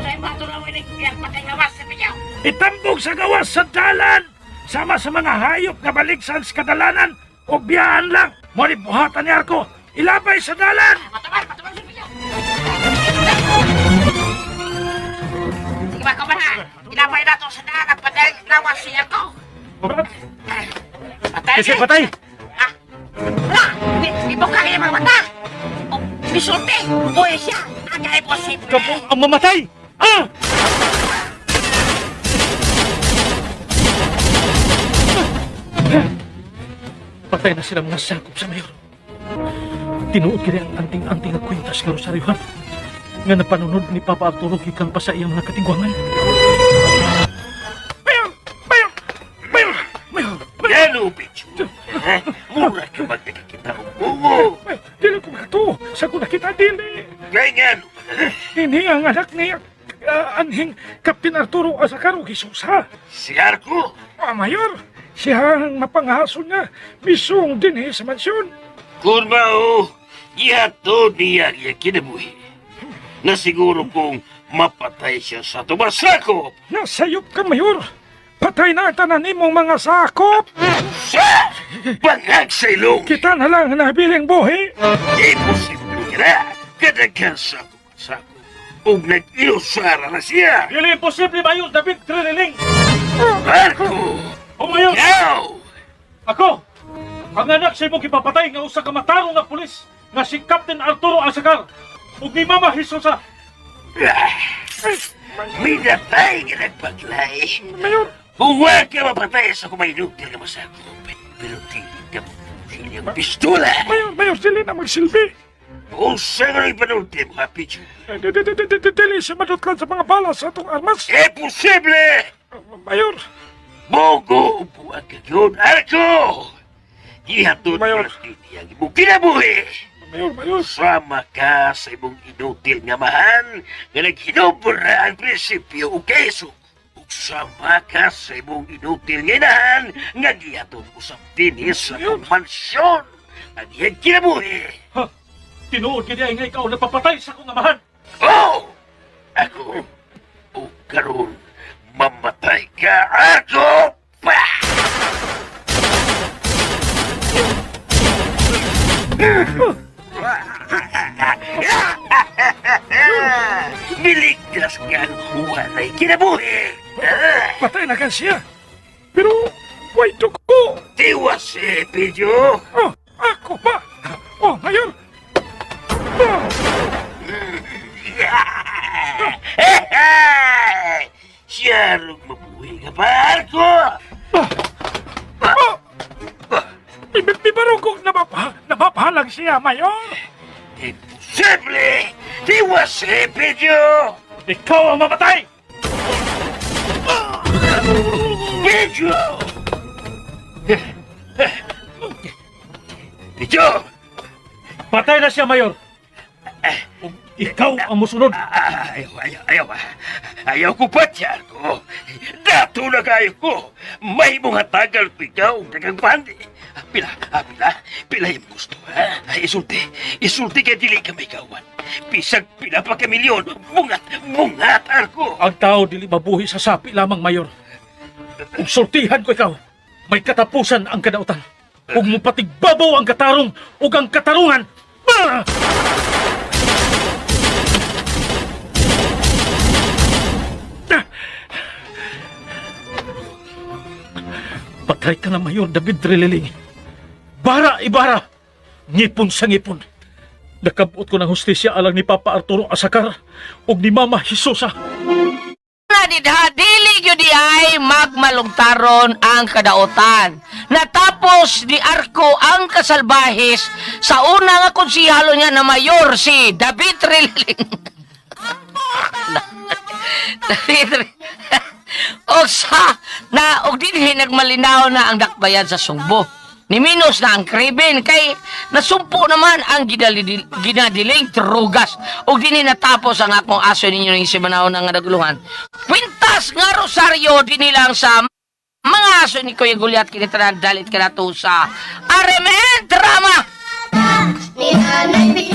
Sa ibato na mo iyang patay nga si Pijok. Itambog sa gawas sa dalan! Sama sa mga hayop nga baligsan sa kadalanan o biyaan lang! Mo ni buhatan ni Arco! Ilabay sa dalan! Mataman, mataman si Pijok! Sige ba, kuman ha? Ilabay na ito sa daan at patay lawas si Arco. Patay Kasi patay! Ha? Wala! Ibuka kayo mga mata! O, misulti! Buhay siya! Agay posible! Kapong ang mamatay! Ah! Patay na sila mga sakop sa mayor. Tinuod kini ang anting-anting nga kwintas nga rosaryohan nga napanunod ni Papa Arturo gikan pa sa iyang mga katigwangan. Mayor! Mayor! Mayor! Mayor! Gano, Pichu? Ha? Mura ka magkakita og bungo. Mayor! Dili ko makatuo sa kung nakita dili! Kay ngano? Ini ang anak ni anhing Captain Arturo Azacar ug Hisusa. Si Arco? Ah, Mayor, siya ang mapanghason nga misong dinhi sa mansyon. Kung mao, Gihatod niya ang iyang kinabuhi. Nasiguro kong mapatay siya sa tumasakop. Nasayop ka, Mayor. Patay na ang tanan nimong mga sakop. Sa! Bangag sa ilong! Kita na lang ang nabiling buhi. Imposible ka na! Kadaghan sa tumasakop. Ug nag-iusara na siya! Dili imposible, Mayor David Triniling! Marco! O Mayor! Ikaw! Ako! Ang anak sa imong gipapatay nga usa ka matarong nga pulis nga si Captain Arturo Asacar ug ni Mama Jesusa. Minatay nga nagpaglay. Mayor! Kung wa ka mapatay sa kumainugil nga masakop, pero tingin ka mo ang pistola. Mayor, Mayor, dili na magsilbi. Unsa nga rin panulti mo, ha, Pichu? Dili siya madutlan sa mga bala sa atong armas. Imposible! Mayor! Bogo, upuan ka yun, Arko! Gihatod Mayor. ang imong kinabuhi! Mayor, Mayor! Sama ka sa imong inutil nga mahan nga naghinubra ang prinsipyo o keso. Ug sama ka sa imong inutil nga inahan nga gihatod usab dinhi sa akong mansyon ang iyang kinabuhi. Ha? Tinuod gid ay nga ikaw nagpapatay sa akong amahan. Oh! Ako, o karon mamatay ka, Arko! Pa! Niligtas ka ang walay kinabuhi! Patay na ka siya. Pero, wait ko. Tiwas eh, Pedro! Oh, ako pa! Oh, Mayor! Oh, Siya rong mabuhi ka pa, Arko! oh! Bibarong kong napapahalag siya, Mayor! Imposible! Tiwas eh, Pedro! Ikaw ang mamatay! Pedro! Pedro! Patay na siya, Mayor. Ug ikaw ang musunod. Ayaw, ayaw, ayaw. Ayaw ko pa, Tiago. Dato na kayo ko. May mga tagal ko ikaw, dagang pandi. Pila, pila, pila yung gusto, ha? Ay, isulti, isulti kay dili ka may kawan. Pisag pila pa ka milyon. Bungat, bungat, Arko. Ang tao dili mabuhi sa sapi lamang, Mayor. Ug sultihan ko ikaw, may katapusan ang kadautan. Ug mupatigbabaw ang katarong ug ang katarungan. Bah! Patay ka na, Mayor David Treliling. Bara, ibara! Ngipon sa ngipon. Nakabot ko ng hustisya alang ni Papa Arturo Asakar ug ni Mama Jesusa. Na didha dili gyud ay magmalugtaron ang kadaotan. Natapos ni Arco ang kasalbahis sa una nga konsihalo niya na mayor si David Treliling. David O sa na og dinhi nagmalinaw na ang dakbayan sa Sugbo. Ni minus na ang kriben kay nasumpo naman ang ginadiling drugas. Og dinhi natapos ang akong aso ninyo ning simanaw nga naguluhan. Kwintas nga rosaryo dinhi lang sa mga aso ni Kuya Gulyat kini tanan dalit kanato sa RMN Drama. Ni Nanay.